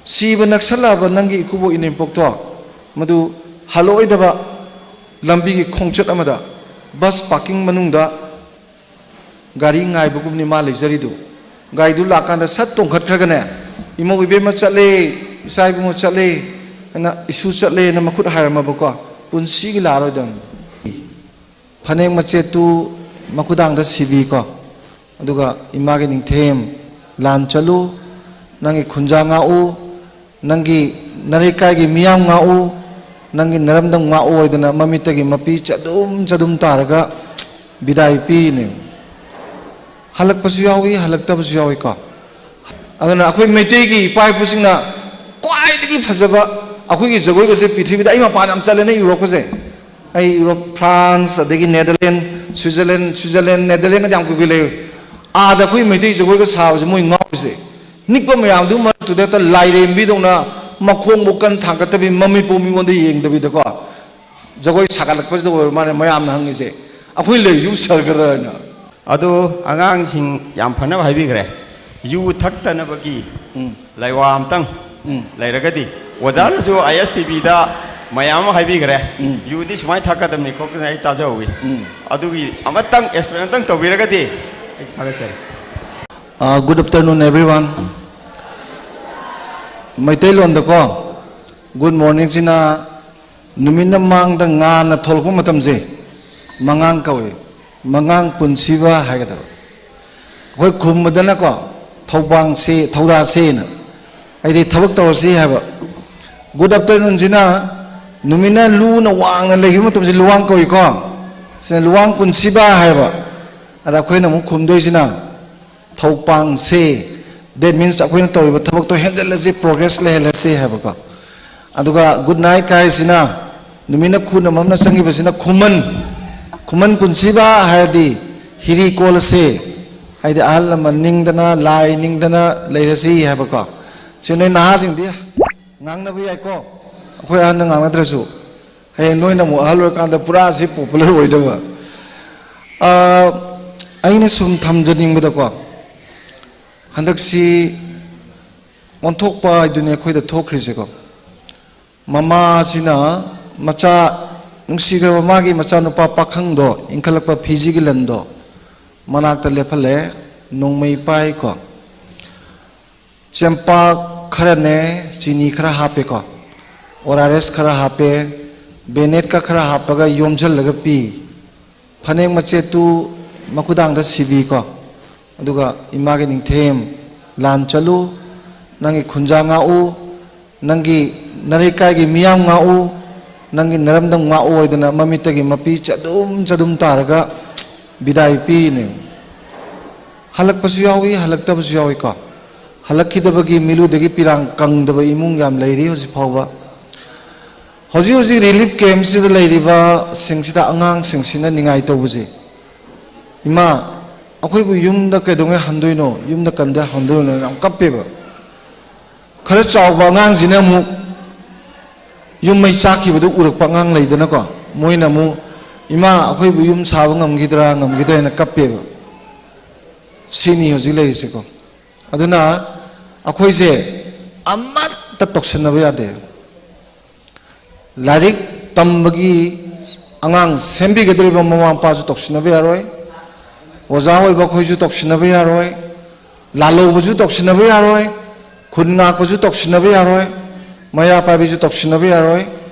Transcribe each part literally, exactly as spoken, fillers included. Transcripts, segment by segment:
ꯁꯤꯕ ꯅꯛꯁꯜꯂꯛꯑꯕ ꯅꯪꯒꯤ ꯏꯀꯨꯕꯣꯛ ꯏꯅꯦꯝꯄꯣꯛꯇꯣ, ꯃꯗꯨ ꯍꯜꯂꯛꯑꯣꯏꯗꯕ ꯂꯝꯕꯤꯒꯤ ꯈꯣꯡꯆꯠ ꯑꯃꯗ ꯕꯁ ꯄꯥꯔꯀꯤꯡ ꯃꯅꯨꯡꯗ ꯒꯥꯔꯤ ꯉꯥꯏꯕꯒꯨꯝꯅꯤ ꯃꯥ ꯂꯩꯖꯔꯤꯗꯨ꯫ ꯒꯥꯔꯤꯗꯨ ꯂꯥꯛꯀꯥꯟꯗ ꯁꯠ ꯇꯣꯡꯈꯠꯈ꯭ꯔꯒꯅꯦ, "ꯏꯃꯧ ꯏꯕꯦꯝꯃ ꯆꯠꯂꯦ, ꯏꯆꯥ ꯏꯕꯨꯡꯉꯣ ꯆꯠꯂꯦ" ꯍꯥꯏꯅ, "ꯏꯁꯨ ꯆꯠꯂꯦꯅ" ꯃꯈꯨꯠ ꯍꯥꯏꯔꯝꯃꯕꯀꯣ, ꯄꯨꯟꯁꯤꯒꯤ ꯂꯥꯛꯑꯔꯣꯏꯗꯕꯅꯤ꯫ ꯐꯅꯦꯛ ꯃꯆꯦꯠꯇꯨ ꯃꯈꯨꯗꯥꯡꯗ ꯁꯤꯕꯤꯀꯣ, ꯑꯗꯨꯒ "ꯏꯃꯥꯒꯤ ꯅꯤꯡꯊꯦꯝ, ꯂꯥꯟ ꯆꯠꯂꯨ, ꯅꯪꯒꯤ ꯈꯨꯟꯖꯥ ꯉꯥꯛꯎ, ꯅꯪꯒꯤ ꯅꯔꯩꯀꯥꯏꯒꯤ ꯃꯤꯌꯥꯝ ꯉꯥꯛꯎ, ꯅꯪꯒꯤ ꯅꯔꯝꯗꯝ ꯉꯥꯛꯎ" ꯍꯥꯏꯗꯅ ꯃꯃꯤꯠꯇꯒꯤ ꯃꯄꯤ ꯆꯗꯨꯝ ꯆꯗꯨꯝ ꯇꯥꯔꯒ ꯕꯤꯗꯥꯏ ꯄꯤꯔꯤꯅꯦ꯫ ꯍꯜꯂꯛꯄꯁꯨ ꯌꯥꯎꯏ, ꯍꯜꯂꯛꯇꯕꯁꯨ ꯌꯥꯎꯏꯀꯣ꯫ ꯑꯗꯨꯅ ꯑꯩꯈꯣꯏ ꯃꯩꯇꯩꯒꯤ ꯏꯄꯥ ꯏꯄꯨꯁꯤꯡꯅ ꯈ꯭ꯋꯥꯏꯗꯒꯤ ꯐꯖꯕ ꯑꯩꯈꯣꯏꯒꯤ ꯖꯒꯣꯏꯒꯁꯦ ꯄ꯭ꯔꯤꯊꯤꯕꯤꯗ, ꯑꯩ ꯃꯄꯥꯟ ꯌꯥꯝ ꯆꯠꯂꯦꯅꯦ, ꯌꯨꯔꯣꯞꯀꯁꯦ꯫ ꯑꯩ ꯌꯨꯔꯣꯞ, ꯐ꯭ꯔꯥꯟꯁ, ꯑꯗꯒꯤ ꯅꯦꯗꯔꯂꯦꯟ, ꯁ꯭ꯋꯤꯖꯔꯂꯦꯟ, ꯁ꯭ꯋꯤꯖꯔꯂꯦꯟ, ꯅꯦꯗꯔꯂꯦꯟꯒꯗꯤ ꯌꯥꯝ ꯀꯨꯏ ꯀꯨꯏ ꯂꯩ꯫ ꯑꯥꯗ ꯑꯩꯈꯣꯏ ꯃꯩꯇꯩ ꯖꯒꯣꯏꯒ ꯁꯥꯕꯁꯦ ꯃꯣꯏ ꯉꯥꯎꯔꯤꯁꯦ꯫ ꯅꯤꯛꯄ ꯃꯌꯥꯝꯗꯨ ꯃꯔꯛꯇꯨꯗ ꯍꯦꯛꯇ ꯂꯥꯏꯔꯦꯝꯕꯤꯗꯧꯅ ꯃꯈꯣꯡꯕꯨ ꯀꯟ ꯊꯥꯡꯒꯠꯇꯕꯤ, ꯃꯃꯤꯠꯄꯨ ꯃꯤꯉꯣꯟꯗ ꯌꯦꯡꯗꯕꯤꯗꯀꯣ꯫ ꯖꯒꯣꯏ ꯁꯥꯒꯠꯂꯛꯄꯁꯤꯗ ꯑꯣꯏꯔ ꯃꯥꯜꯂꯦ ꯃꯌꯥꯝꯅ ꯍꯪꯉꯤꯁꯦ, "ꯑꯩꯈꯣꯏ ꯂꯩꯔꯤꯁꯤꯕꯨ ꯁꯔꯒꯔꯅ?" ꯑꯗꯣ ꯑꯉꯥꯡꯁꯤꯡ ꯌꯥꯝ ꯐꯅꯕ ꯍꯥꯏꯕꯤꯈ꯭ꯔꯦ꯫ ꯌꯨ ꯊꯛꯇꯅꯕꯒꯤ ꯎꯝ꯫ ꯂꯩꯋꯥ ꯑꯝꯇꯪ ꯎꯝ꯫ ꯂꯩꯔꯒꯗꯤ, ꯑꯣꯖꯥꯅꯁꯨ ꯑꯥꯏ ꯑꯦꯁ ꯇꯤ ꯚꯤꯗ ꯃꯌꯥꯝ ꯑꯃ ꯍꯥꯏꯕꯤꯈ꯭ꯔꯦ꯫ ꯎꯝ꯫ ꯌꯨꯗꯤ ꯁꯨꯃꯥꯏꯅ ꯊꯛꯀꯗꯕꯅꯤ ꯈꯣꯠꯀꯗꯕꯅꯤ ꯑꯩ ꯇꯥꯖꯍꯧꯋꯤ꯫ ꯎꯝ꯫ ꯑꯗꯨꯒꯤ ꯑꯃꯇꯪ ꯑꯦꯛꯁꯄ꯭ꯂꯦꯟ ꯑꯝꯇꯪ ꯇꯧꯕꯤꯔꯒꯗꯤ ꯑꯩ ꯊꯥꯒꯠꯆꯔꯤ꯫ Uh, good afternoon, everyone. ꯃꯩꯇꯩꯂꯣꯟꯗꯀꯣ, ꯒꯨꯗ ꯃꯣꯔꯅꯤꯡꯁꯤꯅ ꯅꯨꯃꯤꯠꯅ ꯃꯥꯡꯗ ꯉꯥꯟꯅ ꯊꯣꯛꯂꯛꯄ ꯃꯇꯝꯁꯦ ꯃꯉꯥꯡ ꯀꯧꯏ꯫ ꯃꯉꯥꯡ ꯄꯨꯟꯁꯤꯕ ꯍꯥꯏꯒꯗꯕ꯫ ꯑꯩꯈꯣꯏ ꯈꯨꯝꯕꯗꯅꯀꯣ, "ꯊꯧꯕꯥꯡꯁꯦ, ꯊꯧꯗꯥꯁꯦꯅ", ꯍꯥꯏꯗꯤ ꯊꯕꯛ ꯇꯧꯔꯁꯤ ꯍꯥꯏꯕ꯫ ꯒꯨꯗ ꯑꯥꯐꯇꯔꯅꯨꯟꯁꯤꯅ ꯅꯨꯃꯤꯠꯅ ꯂꯨꯅ ꯋꯥꯡꯅ ꯂꯩꯈꯤꯕ ꯃꯇꯝꯁꯦ ꯂꯨꯋꯥꯡ ꯀꯧꯏꯀꯣ꯫ ꯁꯤꯅ ꯂꯨꯋꯥꯡ ꯄꯨꯟꯁꯤꯕ ꯍꯥꯏꯕ꯫ ꯑꯗ ꯑꯩꯈꯣꯏꯅ ꯑꯃꯨꯛ ꯈꯨꯝꯗꯣꯏꯁꯤꯅ, "ꯊꯧꯄꯥꯡꯁꯦ", that means ꯑꯩꯈꯣꯏꯅ ꯇꯧꯔꯤꯕ ꯊꯕꯛꯇꯣ ꯍꯦꯟꯖꯜꯂꯁꯤ, ꯄ꯭ꯔꯣꯒ꯭ꯔꯦꯁ ꯂꯩꯍꯜꯂꯁꯤ ꯍꯥꯏꯕꯀꯣ꯫ ꯑꯗꯨꯒ ꯒꯨꯗ ꯅꯥꯏꯠ ꯍꯥꯏꯁꯤꯅ ꯅꯨꯃꯤꯠꯅ ꯈꯨꯅ ꯃꯝꯅ ꯆꯪꯈꯤꯕꯁꯤꯅ ꯈꯨꯃꯟ, ꯈꯨꯃꯟ ꯄꯨꯟꯁꯤꯕ ꯍꯥꯏꯔꯗꯤ ꯍꯤꯔꯤ ꯀꯣꯜꯂꯁꯦ, ꯍꯥꯏꯗꯤ ꯑꯍꯜ ꯂꯃꯟ ꯅꯤꯡꯗꯅ, ꯂꯥꯏ ꯅꯤꯡꯗꯅ ꯂꯩꯔꯁꯤ ꯍꯥꯏꯕꯀꯣ꯫ ꯁꯤ ꯅꯣꯏ ꯅꯍꯥꯁꯤꯡꯗꯤ ꯉꯥꯡꯅꯕ ꯌꯥꯏꯀꯣ, ꯑꯩꯈꯣꯏ ꯑꯍꯟꯅ ꯉꯥꯡꯅꯗ꯭ꯔꯁꯨ꯫ ꯍꯌꯦꯡ ꯅꯣꯏꯅ ꯑꯃꯨꯛ ꯑꯍꯜ ꯑꯣꯏꯔꯀꯥꯟꯗ ꯄꯨꯔꯥ ꯁꯤ ꯄꯣꯄꯨꯂꯔ ꯑꯣꯏꯗꯕ꯫ ꯑꯥ, ꯑꯩꯅ ꯁꯨꯝ ꯊꯝꯖꯅꯤꯡꯕꯗꯀꯣ, ꯍꯟꯗꯛꯁꯤ ꯑꯣꯟꯊꯣꯛꯄ ꯍꯥꯏꯗꯨꯅꯤ ꯑꯩꯈꯣꯏꯗ ꯊꯣꯛꯈ꯭ꯔꯤꯁꯦꯀꯣ꯫ ꯃꯃꯥꯁꯤꯅ ꯃꯆꯥ, ꯅꯨꯡꯁꯤꯈ꯭ꯔꯕ ꯃꯥꯒꯤ ꯃꯆꯥꯅꯨꯄꯥ ꯄꯥꯈꯪꯗꯣ, ꯏꯟꯈꯠꯂꯛꯄ ꯐꯤꯖꯤꯒꯤ ꯂꯟꯗꯣ ꯃꯅꯥꯛꯇ ꯂꯦꯞꯍꯜꯂꯦ꯫ ꯅꯣꯡꯃꯩ ꯄꯥꯏꯀꯣ, ꯆꯦꯡꯄꯥꯛ ꯈꯔꯅꯦ, ꯆꯤꯅꯤ ꯈꯔ ꯍꯥꯞꯄꯦꯀꯣ, ꯑꯣ ꯑꯥꯔ ꯑꯦꯁ ꯈꯔ ꯍꯥꯞꯄꯦ, ꯕꯦꯅꯦꯠꯀ ꯈꯔ ꯍꯥꯞꯄꯒ ꯌꯣꯝꯁꯤꯜꯂꯒ ꯄꯤ꯫ ꯐꯅꯦꯛ ꯃꯆꯦꯠꯇꯨ ꯃꯈꯨꯗꯥꯡꯗ ꯁꯤꯕꯤꯀꯣ, ꯑꯗꯨꯒ ꯏꯃꯥꯒꯤ ꯅꯤꯡꯊꯦꯝ, ꯂꯥꯟ ꯆꯠꯂꯨ, ꯅꯪꯒꯤ ꯈꯨꯟꯖꯥ ꯉꯥꯛꯎ, ꯅꯪꯒꯤ ꯅꯔꯩꯀꯥꯏꯒꯤ ꯃꯤꯌꯥꯝ ꯉꯥꯛꯎ, ꯅꯪꯒꯤ ꯅꯔꯝꯗꯝ ꯉꯥꯛꯎ ꯍꯥꯏꯗꯅ ꯃꯃꯤꯠꯇꯒꯤ ꯃꯄꯤ ꯆꯗꯨꯝ ꯆꯗꯨꯝ ꯇꯥꯔꯒ ꯕꯤꯗꯥꯏ ꯄꯤꯔꯤꯅꯦ꯫ ꯍꯜꯂꯛꯄꯁꯨ ꯌꯥꯎꯏ, ꯍꯜꯂꯛꯇꯕꯁꯨ ꯌꯥꯎꯏꯀꯣ꯫ ꯍꯜꯂꯛꯈꯤꯗꯕꯒꯤ ꯃꯤꯠꯂꯨꯗꯒꯤ ꯄꯤꯔꯥꯡ ꯀꯪꯗꯕ ꯏꯃꯨꯡ ꯌꯥꯝ ꯂꯩꯔꯤ ꯍꯧꯖꯤꯛ ꯐꯥꯎꯕ꯫ ꯍꯧꯖꯤꯛ ꯍꯧꯖꯤꯛ ꯔꯤꯂꯤꯐ ꯀꯦꯝꯞꯁꯤꯗ ꯂꯩꯔꯤꯕꯁꯤꯡꯁꯤꯗ ꯑꯉꯥꯡꯁꯤꯡꯁꯤꯅ ꯅꯤꯡꯉꯥꯏ ꯇꯧꯕꯁꯦ, "ꯏꯃꯥ, ꯑꯩꯈꯣꯏꯕꯨ ꯌꯨꯝꯗ ꯀꯩꯗꯧꯉꯩ ꯍꯟꯗꯣꯏꯅꯣ? ꯌꯨꯝꯗ ꯀꯟꯗ ꯍꯟꯗꯣꯏꯅꯣ?" ꯌꯥꯝ ꯀꯞꯄꯦꯕ꯫ ꯈꯔ ꯆꯥꯎꯕ ꯑꯉꯥꯡꯁꯤꯅ ꯑꯃꯨꯛ ꯌꯨꯝ ꯃꯩ ꯆꯥꯛꯈꯤꯕꯗꯨ ꯎꯔꯛꯄ ꯑꯉꯥꯡ ꯂꯩꯗꯅꯀꯣ, ꯃꯣꯏꯅ ꯑꯃꯨꯛ, "ꯏꯃꯥ, ꯑꯩꯈꯣꯏꯕꯨ ꯌꯨꯝ ꯁꯥꯕ ꯉꯝꯈꯤꯗ꯭ꯔꯥ, ꯉꯝꯈꯤꯗ꯭ꯔꯥ?" ꯍꯥꯏꯅ ꯀꯞꯄꯦꯕ꯫ ꯁꯤꯅꯤ ꯍꯧꯖꯤꯛ ꯂꯩꯔꯤꯁꯦꯀꯣ꯫ ꯑꯗꯨꯅ ꯑꯩꯈꯣꯏꯁꯦ ꯑꯃꯠꯇ ꯇꯧꯁꯟꯅꯕ ꯌꯥꯗꯦ꯫ ꯂꯥꯏꯔꯤꯛ ꯇꯝꯕꯒꯤ ꯑꯉꯥꯡ ꯁꯦꯝꯕꯤꯒꯗꯧꯔꯤꯕ ꯃꯃꯥ ꯃꯄꯥꯁꯨ ꯇꯧꯁꯤꯟꯅꯕ ꯌꯥꯔꯣꯏ, ꯑꯣꯖꯥ ꯑꯣꯏꯕ ꯑꯩꯈꯣꯏꯁꯨ ꯇꯧꯁꯤꯟꯅꯕ ꯌꯥꯔꯣꯏ, ꯂꯥꯜꯍꯧꯕꯁꯨ ꯇꯧꯁꯤꯟꯅꯕ ꯌꯥꯔꯣꯏ, ꯈꯨꯟ ꯉꯥꯛꯄꯁꯨ ꯇꯧꯁꯤꯟꯅꯕ ꯌꯥꯔꯣꯏ, ꯃꯩꯔꯥ ꯄꯥꯏꯕꯤꯁꯨ ꯇꯧꯁꯤꯟꯅꯕ ꯌꯥꯔꯣꯏ,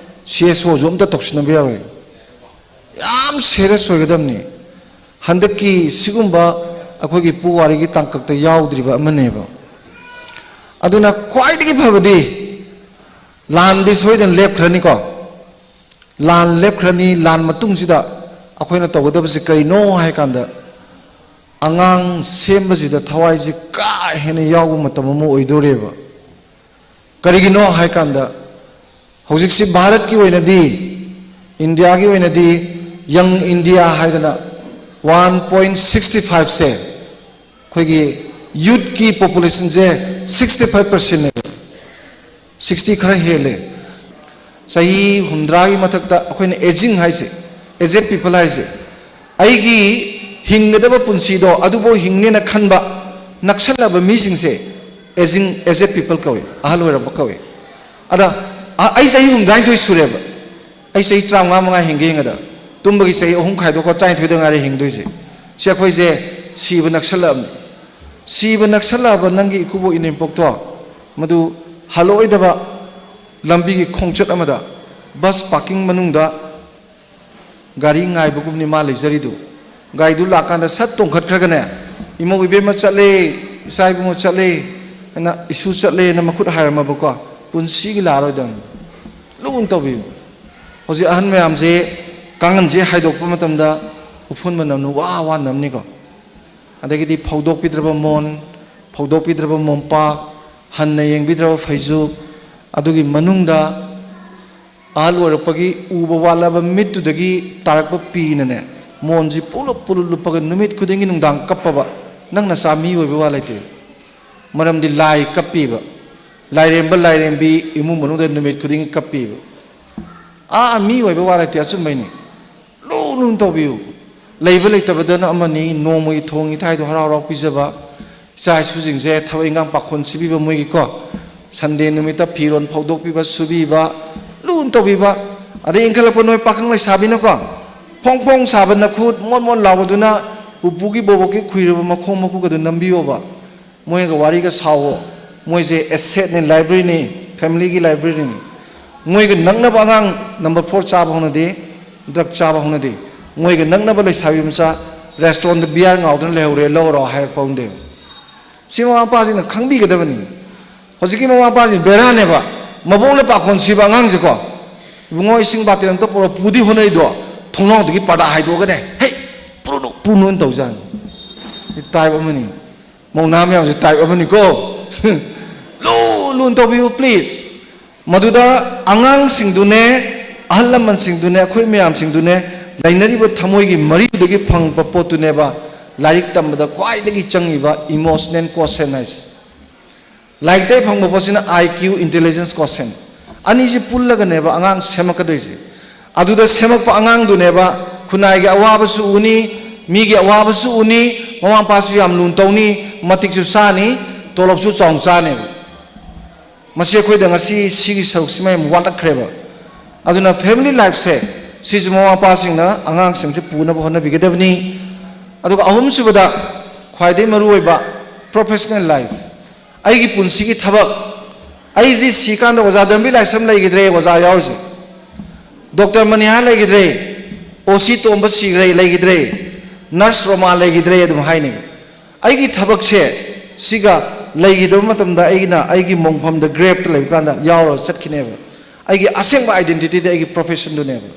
ꯁꯤ ꯑꯦꯁ ꯑꯣꯁꯨ ꯑꯝꯇ ꯇꯧꯁꯤꯟꯅꯕ ꯌꯥꯔꯣꯏ꯫ ꯌꯥꯝ ꯁꯦꯔꯤꯌꯁ ꯑꯣꯏꯒꯗꯕꯅꯤ꯫ ꯍꯟꯗꯛꯀꯤ ꯁꯤꯒꯨꯝꯕ ꯑꯩꯈꯣꯏꯒꯤ ꯄꯨꯋꯥꯔꯤꯒꯤ ꯇꯥꯡꯀꯛꯇ ꯌꯥꯎꯗ꯭ꯔꯤꯕ ꯑꯃꯅꯦꯕ꯫ ꯑꯗꯨꯅ ꯈ꯭ꯋꯥꯏꯗꯒꯤ ꯐꯕꯗꯤ ꯂꯥꯟꯗꯤ ꯁꯣꯏꯗꯅ ꯂꯦꯞꯈ꯭ꯔꯅꯤꯀꯣ꯫ ꯂꯥꯟ ꯂꯦꯞꯈ꯭ꯔꯅꯤ, ꯂꯥꯟ ꯃꯇꯨꯡꯁꯤꯗ ꯑꯩꯈꯣꯏꯅ ꯇꯧꯒꯗꯕꯁꯤ ꯀꯔꯤꯅꯣ ꯍꯥꯏ ꯀꯥꯟꯗ, ꯑꯉꯥꯡ ꯁꯦꯝꯕꯁꯤꯗ ꯊꯋꯥꯏꯁꯤ ꯀꯥ ꯍꯦꯟꯅ ꯌꯥꯎꯕ ꯃꯇꯝ ꯑꯃ ꯑꯣꯏꯗꯣꯔꯦꯕ꯫ ꯀꯔꯤꯒꯤꯅꯣ ꯍꯥꯏ ꯀꯥꯟꯗ, ꯍꯧꯖꯤꯛꯁꯤ ꯚꯥꯔꯠꯀꯤ ꯑꯣꯏꯅꯗꯤ, ꯏꯟꯗꯤꯌꯥꯒꯤ ꯑꯣꯏꯅꯗꯤ ꯌꯪ ꯏꯟꯗꯤꯌꯥ ꯍꯥꯏꯗꯅ ꯋꯥꯟ ꯄꯣꯏꯟ ꯁꯤꯛꯁꯇꯤ ꯐꯥꯏꯚꯁꯦ, ꯑꯩꯈꯣꯏꯒꯤ ꯌꯨꯠꯀꯤ ꯄꯣꯄꯨꯂꯦꯁꯟꯁꯦ ꯁꯤꯛꯁꯇꯤ ꯐꯥꯏꯚ ꯄꯥꯔꯁꯦꯟꯅꯦꯕ꯫ ꯁꯤꯛꯁꯇꯤ ꯈꯔ ꯍꯦꯜꯂꯦ꯫ ꯆꯍꯤ ꯍꯨꯝꯗ꯭ꯔꯥꯒꯤ ꯃꯊꯛꯇ ꯑꯩꯈꯣꯏꯅ ꯑꯦꯖꯤꯡ ꯍꯥꯏꯁꯦ, ꯑꯦꯖꯦꯗ ꯄꯤꯄꯜ ꯍꯥꯏꯁꯦ, ꯑꯩꯒꯤ ꯍꯤꯡꯒꯗꯕ ꯄꯨꯟꯁꯤꯗꯣ ꯑꯗꯨꯕꯨ ꯍꯤꯡꯅꯦꯅ ꯈꯟꯕ ꯅꯛꯁꯜꯂꯕ ꯃꯤꯁꯤꯡꯁꯦ ꯑꯦꯖꯤꯡ ꯑꯦꯖꯦꯠ ꯄꯤꯄꯜ ꯀꯧꯏ, ꯑꯍꯜ ꯑꯣꯏꯔꯕ ꯀꯧꯏ꯫ ꯑꯗ ꯑ- ꯑꯩ ꯆꯍꯤ ꯍꯨꯝꯗ꯭ꯔꯥꯅꯤꯊꯣꯏ ꯁꯨꯔꯦꯕ꯫ ꯑꯩ ꯆꯍꯤ ꯇꯔꯥꯃꯉꯥ ꯃꯉꯥ ꯍꯤꯡꯒꯦ ꯌꯦꯡꯉꯗ, ꯇꯨꯝꯕꯒꯤ ꯆꯍꯤ ꯑꯍꯨꯝ ꯈꯥꯏꯗꯣꯛꯈ꯭ꯔ ꯇꯔꯥꯅꯤꯊꯣꯏꯗ ꯉꯥꯏꯔꯦ ꯍꯤꯡꯗꯣꯏꯁꯦ꯫ ꯁꯤ ꯑꯩꯈꯣꯏꯁꯦ ꯁꯤꯕ ꯅꯛꯁꯜꯂꯛꯑꯕꯅꯤ꯫ ꯁꯤꯕ ꯅꯛꯁꯜꯂꯛꯑꯕ ꯅꯪꯒꯤ ꯏꯀꯨꯕꯣꯛ ꯏꯅꯦꯝꯄꯣꯛꯇꯣ, ꯃꯗꯨ ꯍꯜꯂꯛꯑꯣꯏꯗꯕ ꯂꯝꯕꯤꯒꯤ ꯈꯣꯡꯆꯠ ꯑꯃꯗ ꯕꯁ ꯄꯥꯔꯀꯤꯡ ꯃꯅꯨꯡꯗ ꯒꯥꯔꯤ ꯉꯥꯏꯕꯒꯨꯝꯅꯤ ꯃꯥ ꯂꯩꯖꯔꯤꯗꯨ꯫ ꯒꯥꯔꯤꯗꯨ ꯂꯥꯛꯀꯥꯟꯗ ꯁꯠ ꯇꯣꯡꯈꯠꯈ꯭ꯔꯒꯅꯦ, "ꯏꯃꯧ ꯏꯕꯦꯝꯃ ꯆꯠꯂꯦ, ꯏꯆꯥ ꯏꯕꯨꯡꯉꯣ ꯆꯠꯂꯦ" ꯍꯥꯏꯅ, "ꯏꯁꯨ ꯆꯠꯂꯦꯅ" ꯃꯈꯨꯠ ꯍꯥꯏꯔꯝꯃꯕꯀꯣ, ꯄꯨꯟꯁꯤꯒꯤ ꯂꯥꯛꯑꯔꯣꯏꯗꯕꯅꯤ꯫ ꯂꯨꯅ ꯇꯧꯕꯤꯌꯨ꯫ ꯍꯧꯖꯤꯛ ꯑꯍꯟ ꯃꯌꯥꯝꯁꯦ ꯀꯥꯡꯈꯟꯁꯦ ꯍꯥꯏꯗꯣꯛꯄ ꯃꯇꯝꯗ ꯎꯐꯨꯟ ꯃꯅꯝꯅ ꯋꯥ ꯋꯥ ꯅꯝꯅꯤꯀꯣ꯫ ꯑꯗꯒꯤꯗꯤ ꯐꯧꯗꯣꯛꯄꯤꯗ꯭ꯔꯕ ꯃꯣꯟ, ꯐꯧꯗꯣꯛꯄꯤꯗ꯭ꯔꯕ ꯃꯣꯝꯄꯥꯛ, ꯍꯟꯅ ꯌꯦꯡꯕꯤꯗ꯭ꯔꯕ ꯐꯩꯖꯨꯞ, ꯑꯗꯨꯒꯤ ꯃꯅꯨꯡꯗ ꯑꯍꯜ ꯑꯣꯏꯔꯛꯄꯒꯤ ꯎꯕ ꯋꯥꯠꯂꯕ ꯃꯤꯠꯇꯨꯗꯒꯤ ꯇꯥꯔꯛꯄ ꯄꯤꯅꯅꯦ, ꯃꯣꯟꯁꯤ ꯄꯨꯂꯞ ꯄꯨꯂꯞ ꯂꯨꯞꯄꯒ ꯅꯨꯃꯤꯠ ꯈꯨꯗꯤꯡꯒꯤ ꯅꯨꯡꯗꯥꯡ ꯀꯞꯄꯕ, ꯅꯪ ꯅꯆꯥ ꯃꯤ ꯑꯣꯏꯕ ꯋꯥ ꯂꯩꯇꯦ꯫ ꯃꯔꯝꯗꯤ ꯂꯥꯏ ꯀꯞꯄꯤꯕ, ꯂꯥꯏꯔꯦꯝꯕ ꯂꯥꯏꯔꯦꯝꯕꯤ ꯏꯃꯨꯡ ꯃꯅꯨꯡꯗ ꯅꯨꯃꯤꯠ ꯈꯨꯗꯤꯡꯒꯤ ꯀꯞꯄꯤꯕ꯫ ꯑꯥ, ꯃꯤ ꯑꯣꯏꯕ ꯋꯥ ꯂꯩꯇꯦ, ꯑꯆꯨꯝꯕꯩꯅꯤ꯫ ꯂꯨ ꯂꯨꯅ ꯇꯧꯕꯤꯌꯨ꯫ ꯂꯩꯕ ꯂꯩꯇꯕꯗꯅ ꯑꯃꯅꯤ, ꯅꯣꯡꯃꯒꯤ ꯊꯣꯡꯉꯤ ꯊꯥꯏꯗꯣ ꯍꯔꯥꯎ ꯍꯔꯥꯎ ꯄꯤꯖꯕ, ꯏꯆꯥ ꯏꯁꯨꯁꯤꯡꯁꯦ ꯊꯕꯛ ꯏꯟꯈꯥꯡ ꯄꯥꯈꯣꯟ ꯁꯤꯕꯤꯕ ꯃꯣꯏꯒꯤꯀꯣ, ꯁꯟꯗꯦ ꯅꯨꯃꯤꯠꯇ ꯐꯤꯔꯣꯜ ꯐꯧꯗꯣꯛꯄꯤꯕ, ꯁꯨꯕꯤꯕ, ꯂꯨꯅ ꯇꯧꯕꯤꯕ꯫ ꯑꯗꯩ ꯏꯟꯈꯠꯂꯛꯄ ꯅꯣꯏ ꯄꯥꯈꯪ ꯂꯩꯁꯥꯕꯤꯅꯀꯣ, ꯐꯣꯡ ꯐꯣꯡ ꯁꯥꯕ ꯅꯈꯨꯠ ꯃꯣꯟ ꯃꯣꯟ ꯂꯥꯎꯕꯗꯨꯅ ꯄꯨꯄꯨꯒꯤ ꯕꯣꯕꯣꯛꯀꯤ ꯈꯨꯏꯔꯕ ꯃꯈꯣꯡ ꯃꯈꯨꯒꯗꯨ ꯅꯝꯕꯤꯌꯣꯕ꯫ ꯃꯣꯏꯒ ꯋꯥꯔꯤꯒ ꯁꯥꯎꯋꯣ꯫ ꯃꯣꯏꯁꯦ ꯑꯦꯁꯦꯠꯅꯤ, ꯂꯥꯏꯕ꯭ꯔꯦꯔꯤꯅꯤ, ꯐꯦꯃꯤꯂꯤꯒꯤ ꯂꯥꯏꯕ꯭ꯔꯦꯔꯤꯅꯤ꯫ ꯃꯣꯏꯒ ꯅꯛꯅꯕ ꯑꯉꯥꯡ ꯅꯝꯕꯔ ꯐꯣꯔ ꯆꯥꯕ ꯍꯧꯅꯗꯦ, ꯗ꯭ꯔꯒ ꯆꯥꯕ ꯍꯧꯅꯗꯦ꯫ ꯃꯣꯏꯒ ꯅꯛꯅꯕ ꯂꯩꯁꯥꯕꯤ ꯃꯆꯥ ꯔꯦꯁꯇꯨꯔꯦꯟꯗ ꯕꯤꯌꯥꯔ ꯉꯥꯎꯗꯅ ꯂꯩꯍꯧꯔꯦ, ꯂꯧꯔꯣ ꯍꯥꯏꯔꯛꯄ ꯍꯧꯅꯗꯦ꯫ ꯁꯤ ꯃꯃꯥ ꯃꯄꯥꯁꯤꯡꯅ ꯈꯪꯕꯤꯒꯗꯕꯅꯤ꯫ ꯍꯧꯖꯤꯛꯀꯤ ꯃꯃꯥ ꯃꯄꯥꯁꯤꯡ ꯕꯦꯔꯥꯅꯦꯕ꯫ ꯃꯕꯣꯛꯅ ꯄꯥꯈꯣꯟ ꯁꯤꯕ ꯑꯉꯥꯡꯁꯦꯀꯣ, "ꯏꯕꯨꯡꯉꯣ, ꯏꯁꯤꯡ ꯕꯥꯇꯤꯟ ꯑꯝꯇ ꯄꯨꯔꯛꯑꯣ", ꯄꯨꯗꯤ ꯍꯣꯠꯅꯔꯤꯗꯣ, ꯊꯣꯡꯅꯥꯎꯗꯒꯤ ꯄꯔꯗꯥ ꯍꯥꯏꯗꯣꯛꯑꯒꯅꯦ, "ꯍꯦ, ꯄꯨꯔꯨꯅꯨ, ꯄꯨꯔꯨꯅꯨ" ꯍꯥꯏꯅ ꯇꯧꯖꯥꯠꯅꯤ꯫ ꯁꯤ ꯇꯥꯏꯞ ꯑꯃꯅꯤ꯫ ꯃꯧ ꯅꯍꯥ ꯃꯌꯥꯝꯁꯦ ꯇꯥꯏꯞ ꯑꯃꯅꯤꯀꯣ꯫ ꯂꯨ ꯂꯨꯅ ꯇꯧꯕꯤꯌꯨ, ꯄ꯭ꯂꯤꯖ꯫ ꯃꯗꯨꯗ ꯑꯉꯥꯡꯁꯤꯡꯗꯨꯅꯦ, ꯑꯍꯜ ꯂꯃꯟꯁꯤꯡꯗꯨꯅꯦ, ꯑꯩꯈꯣꯏ ꯃꯌꯥꯝꯁꯤꯡꯗꯨꯅꯦ, ꯂꯩꯅꯔꯤꯕ ꯊꯃꯣꯏꯒꯤ ꯃꯔꯤꯗꯨꯗꯒꯤ ꯐꯪꯕ ꯄꯣꯠꯇꯨꯅꯦꯕ ꯂꯥꯏꯔꯤꯛ ꯇꯝꯕꯗ ꯈ꯭ꯋꯥꯏꯗꯒꯤ ꯆꯪꯉꯤꯕ ꯏꯃꯣꯁꯅꯦꯜ ꯀꯣꯁꯦꯟ ꯍꯥꯏꯁꯦ꯫ ꯂꯥꯏꯔꯤꯛꯇꯒꯤ ꯐꯪꯕ ꯄꯣꯠꯁꯤꯅ ꯑꯥꯏ ꯀ꯭ꯌꯨ, ꯏꯟꯇꯦꯂꯤꯖꯦꯟꯁ ꯀꯣꯁꯦꯟ꯫ ꯑꯅꯤꯁꯤ ꯄꯨꯜꯂꯒꯅꯦꯕ ꯑꯉꯥꯡ ꯁꯦꯝꯃꯛꯀꯗꯣꯏꯁꯦ꯫ ꯑꯗꯨꯗ ꯁꯦꯝꯃꯛꯄ ꯑꯉꯥꯡꯗꯨꯅꯦꯕ ꯈꯨꯟꯅꯥꯏꯒꯤ ꯑꯋꯥꯕꯁꯨ ꯎꯅꯤ, ꯃꯤꯒꯤ ꯑꯋꯥꯕꯁꯨ ꯎꯅꯤ, ꯃꯃꯥ ꯃꯄꯥꯁꯨ ꯌꯥꯝ ꯂꯨꯅ ꯇꯧꯅꯤ, ꯃꯇꯤꯛꯁꯨ ꯆꯥꯅꯤ, ꯇꯣꯂꯣꯞꯁꯨ ꯆꯥꯎꯅ ꯆꯥꯅꯦꯕ꯫ ꯃꯁꯤ ꯑꯩꯈꯣꯏꯗ ꯉꯁꯤ ꯁꯤꯒꯤ ꯁꯔꯨꯛꯁꯤꯃ ꯌꯥꯝ ꯋꯥꯠꯂꯛꯈ꯭ꯔꯦꯕ꯫ ꯑꯗꯨꯅ family lifeꯁꯦ ꯁꯤꯁꯨ ꯃꯃꯥ ꯃꯄꯥꯁꯤꯡꯅ ꯑꯉꯥꯡꯁꯤꯡꯁꯦ ꯄꯨꯅꯕ ꯍꯣꯠꯅꯕꯤꯒꯗꯕꯅꯤ꯫ ꯑꯗꯨꯒ ꯑꯍꯨꯝꯁꯨꯕꯗ ꯈ꯭ꯋꯥꯏꯗꯒꯤ ꯃꯔꯨꯑꯣꯏꯕ professional life, ꯑꯩꯒꯤ ꯄꯨꯟꯁꯤꯒꯤ ꯊꯕꯛ꯫ ꯑꯩꯁꯤ ꯁꯤꯀꯥꯟꯗ ꯑꯣꯖꯥ ꯗꯝꯕꯤ ꯂꯥꯏꯁ꯭ꯔꯝ ꯂꯩꯈꯤꯗ꯭ꯔꯦ, ꯑꯣꯖꯥ ꯌꯥꯎꯔꯤꯁꯦ꯫ ꯗꯣꯛꯇꯔ ꯃꯅꯤꯍꯥꯔ ꯂꯩꯈꯤꯗ꯭ꯔꯦ, ꯑꯣ ꯁꯤ ꯇꯣꯝꯕ ꯁꯤꯈ꯭ꯔꯦ, ꯂꯩꯈꯤꯗ꯭ꯔꯦ, ꯅꯔꯁ ꯔꯣꯃꯥ ꯂꯩꯈꯤꯗ꯭ꯔꯦ ꯑꯗꯨꯝ ꯍꯥꯏꯅꯦꯕ꯫ ꯑꯩꯒꯤ ꯊꯕꯛꯁꯦ ꯁꯤꯒ ꯂꯩꯈꯤꯗꯕ ꯃꯇꯝꯗ ꯑꯩꯒꯤꯅ ꯑꯩꯒꯤ ꯃꯣꯡꯐꯝꯗ graveꯇ ꯂꯩꯕ ꯀꯥꯟꯗ ꯌꯥꯎꯔꯒ ꯆꯠꯈꯤꯅꯦꯕ꯫ ꯑꯩꯒꯤ ꯑꯁꯦꯡꯕ identityꯗꯤ ꯑꯩꯒꯤ professionꯗꯨꯅꯦꯕ꯫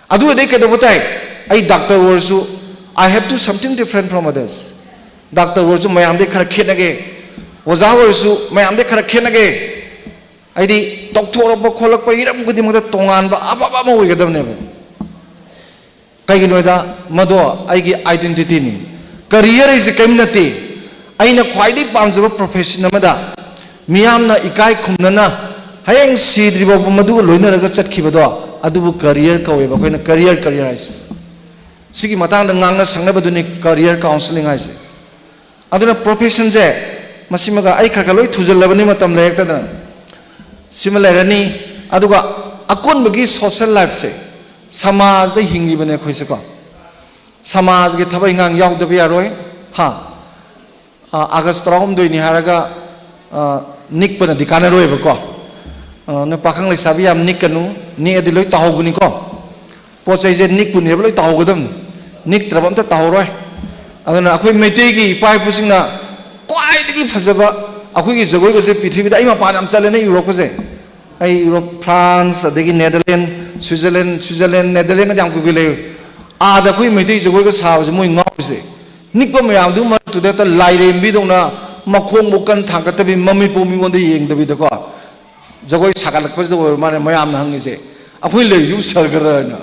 ꯑꯗꯨ ꯑꯣꯏꯔꯗꯤ ꯀꯩꯗꯧꯕ ꯇꯥꯏ? ꯑꯩ ꯗꯥꯛꯇꯔ ꯑꯣꯏꯔꯁꯨ, I have to something different from others꯫ Doctor ꯑꯣꯏꯔꯁꯨ ꯃꯌꯥꯝꯗꯩ ꯈꯔ ꯈꯦꯠꯅꯒꯦ, ꯑꯣꯖꯥ ꯑꯣꯏꯔꯁꯨ ꯃꯌꯥꯝꯗꯩ ꯈꯔ ꯈꯦꯠꯅꯒꯦ꯫ ꯍꯥꯏꯗꯤ ꯇꯧꯊꯣꯔꯛꯄ ꯈꯣꯠꯂꯛꯄ ꯍꯤꯔꯝ ꯈꯨꯗꯤꯡꯃꯛꯇ ꯇꯣꯉꯥꯟꯕ ꯑꯐꯕ ꯑꯃ ꯑꯣꯏꯒꯗꯕꯅꯦꯕ꯫ ꯀꯩꯒꯤꯅꯣꯗ ꯃꯗꯣ ꯑꯩꯒꯤ identityꯅꯤ꯫ Career ꯍꯥꯏꯁꯦ ꯀꯔꯤꯝ ꯅꯠꯇꯦ꯫ ꯑꯩꯅ ꯈ꯭ꯋꯥꯏꯗꯒꯤ ꯄꯥꯝꯖꯕ profession ꯑꯃꯗ ꯃꯤꯌꯥꯝꯅ ꯏꯀꯥꯏ ꯈꯨꯝꯅꯅ ꯍꯌꯦꯡ ꯁꯤꯗ꯭ꯔꯤ ꯐꯥꯎꯕ ꯃꯗꯨꯒ ꯂꯣꯏꯅꯔꯒ ꯆꯠꯈꯤꯕꯗꯣ, ꯑꯗꯨꯕꯨ career ꯀꯧꯋꯦꯕ꯫ ꯑꯩꯈꯣꯏꯅ career, career ꯍꯥꯏꯁꯦ꯫ ꯁꯤꯒꯤ ꯃꯇꯥꯡꯗ ꯉꯥꯡꯅ ꯁꯛꯅꯕꯗꯨꯅꯤ career counselling ꯍꯥꯏꯁꯦ꯫ ꯑꯗꯨꯅ professionꯁꯦ ꯃꯁꯤꯃꯒ ꯑꯩ ꯈꯔ ꯈꯔ ꯂꯣꯏ ꯊꯨꯖꯜꯂꯕꯅꯤ ꯃꯇꯝ ꯂꯩꯔꯛꯇꯗꯅ꯫ ꯁꯤꯃ ꯂꯩꯔꯅꯤ꯫ ꯑꯗꯨꯒ ꯑꯀꯣꯟꯕꯒꯤ social lifeꯁꯦ, ꯁꯃꯥꯖꯗ ꯍꯤꯡꯉꯤꯕꯅꯦ ꯑꯩꯈꯣꯏꯁꯦꯀꯣ꯫ ꯁꯃꯥꯖꯒꯤ ꯊꯕꯛ ꯏꯪꯈꯥꯡ ꯌꯥꯎꯗꯕ ꯌꯥꯔꯣꯏ꯫ ꯍꯥ? ꯑꯥ, ꯑꯥꯒꯁ ꯇꯔꯥꯍꯨꯝꯗꯣꯏꯅꯤ ꯍꯥꯏꯔꯒ, ꯑꯥ, ꯅꯤꯛꯄꯅꯗꯤ ꯀꯥꯟꯅꯔꯣꯏꯕꯀꯣ꯫ ꯑꯥ, ꯅꯣꯏ ꯄꯥꯈꯪ ꯂꯩꯁꯥꯕꯤ ꯌꯥꯝ ꯅꯤꯛꯀꯅꯨ, ꯅꯤꯛꯑꯗꯤ ꯂꯣꯏ ꯇꯥꯍꯧꯕꯅꯤꯀꯣ꯫ ꯄꯣꯠ ꯆꯩꯁꯦ ꯅꯤꯛꯄꯨꯅꯦꯕ ꯂꯣꯏ ꯇꯥꯍꯧꯒꯗꯕꯅꯤ, ꯅꯤꯛꯇ꯭ꯔꯕ ꯑꯝꯇ ꯇꯥꯍꯧꯔꯣꯏ꯫ ꯑꯗꯨꯅ ꯑꯩꯈꯣꯏ ꯃꯩꯇꯩꯒꯤ ꯏꯄꯥ ꯏꯄꯨꯁꯤꯡꯅ ꯈ꯭ꯋꯥꯏꯗꯒꯤ ꯐꯖꯕ ꯑꯩꯈꯣꯏꯒꯤ ꯖꯒꯣꯏꯒꯁꯦ ꯄ꯭ꯔꯤꯊꯤꯕꯤꯗ, ꯑꯩ ꯃꯄꯥꯟ ꯌꯥꯝ ꯆꯠꯂꯦꯅꯦ, ꯌꯨꯔꯣꯞꯀꯁꯦ꯫ ꯑꯩ ꯌꯨꯔꯣꯞ, France, ꯑꯗꯒꯤ Netherlands, Switzerland, Switzerland, Netherlandsꯀꯗꯤ ꯌꯥꯝ ꯀꯨꯏ ꯀꯨꯏ ꯂꯩ꯫ ꯑꯥꯗ ꯑꯩꯈꯣꯏ ꯃꯩꯇꯩ ꯖꯒꯣꯏꯒ ꯁꯥꯕꯁꯦ ꯃꯣꯏ ꯉꯥꯎꯔꯤꯁꯦ꯫ ꯅꯤꯛꯄ ꯃꯌꯥꯝꯗꯨ ꯃꯔꯛꯇꯨꯗ ꯍꯦꯛꯇ ꯂꯥꯏꯔꯦꯝꯕꯤꯗꯧꯅ ꯃꯈꯣꯡꯕꯨ ꯀꯟ ꯊꯥꯡꯒꯠꯇꯕꯤ, ꯃꯃꯤꯠꯄꯨ ꯃꯤꯉꯣꯟꯗ ꯌꯦꯡꯗꯕꯤꯗꯀꯣ꯫ ꯖꯒꯣꯏ ꯁꯥꯒꯠꯂꯛꯄꯁꯤꯗ ꯑꯣꯏꯕ ꯃꯥꯜꯂꯦ ꯃꯌꯥꯝꯅ ꯍꯪꯉꯤꯁꯦ, "ꯑꯩꯈꯣꯏ ꯂꯩꯔꯤꯁꯤꯕꯨ ꯁꯔꯒꯔ?" ꯍꯥꯏꯅ꯫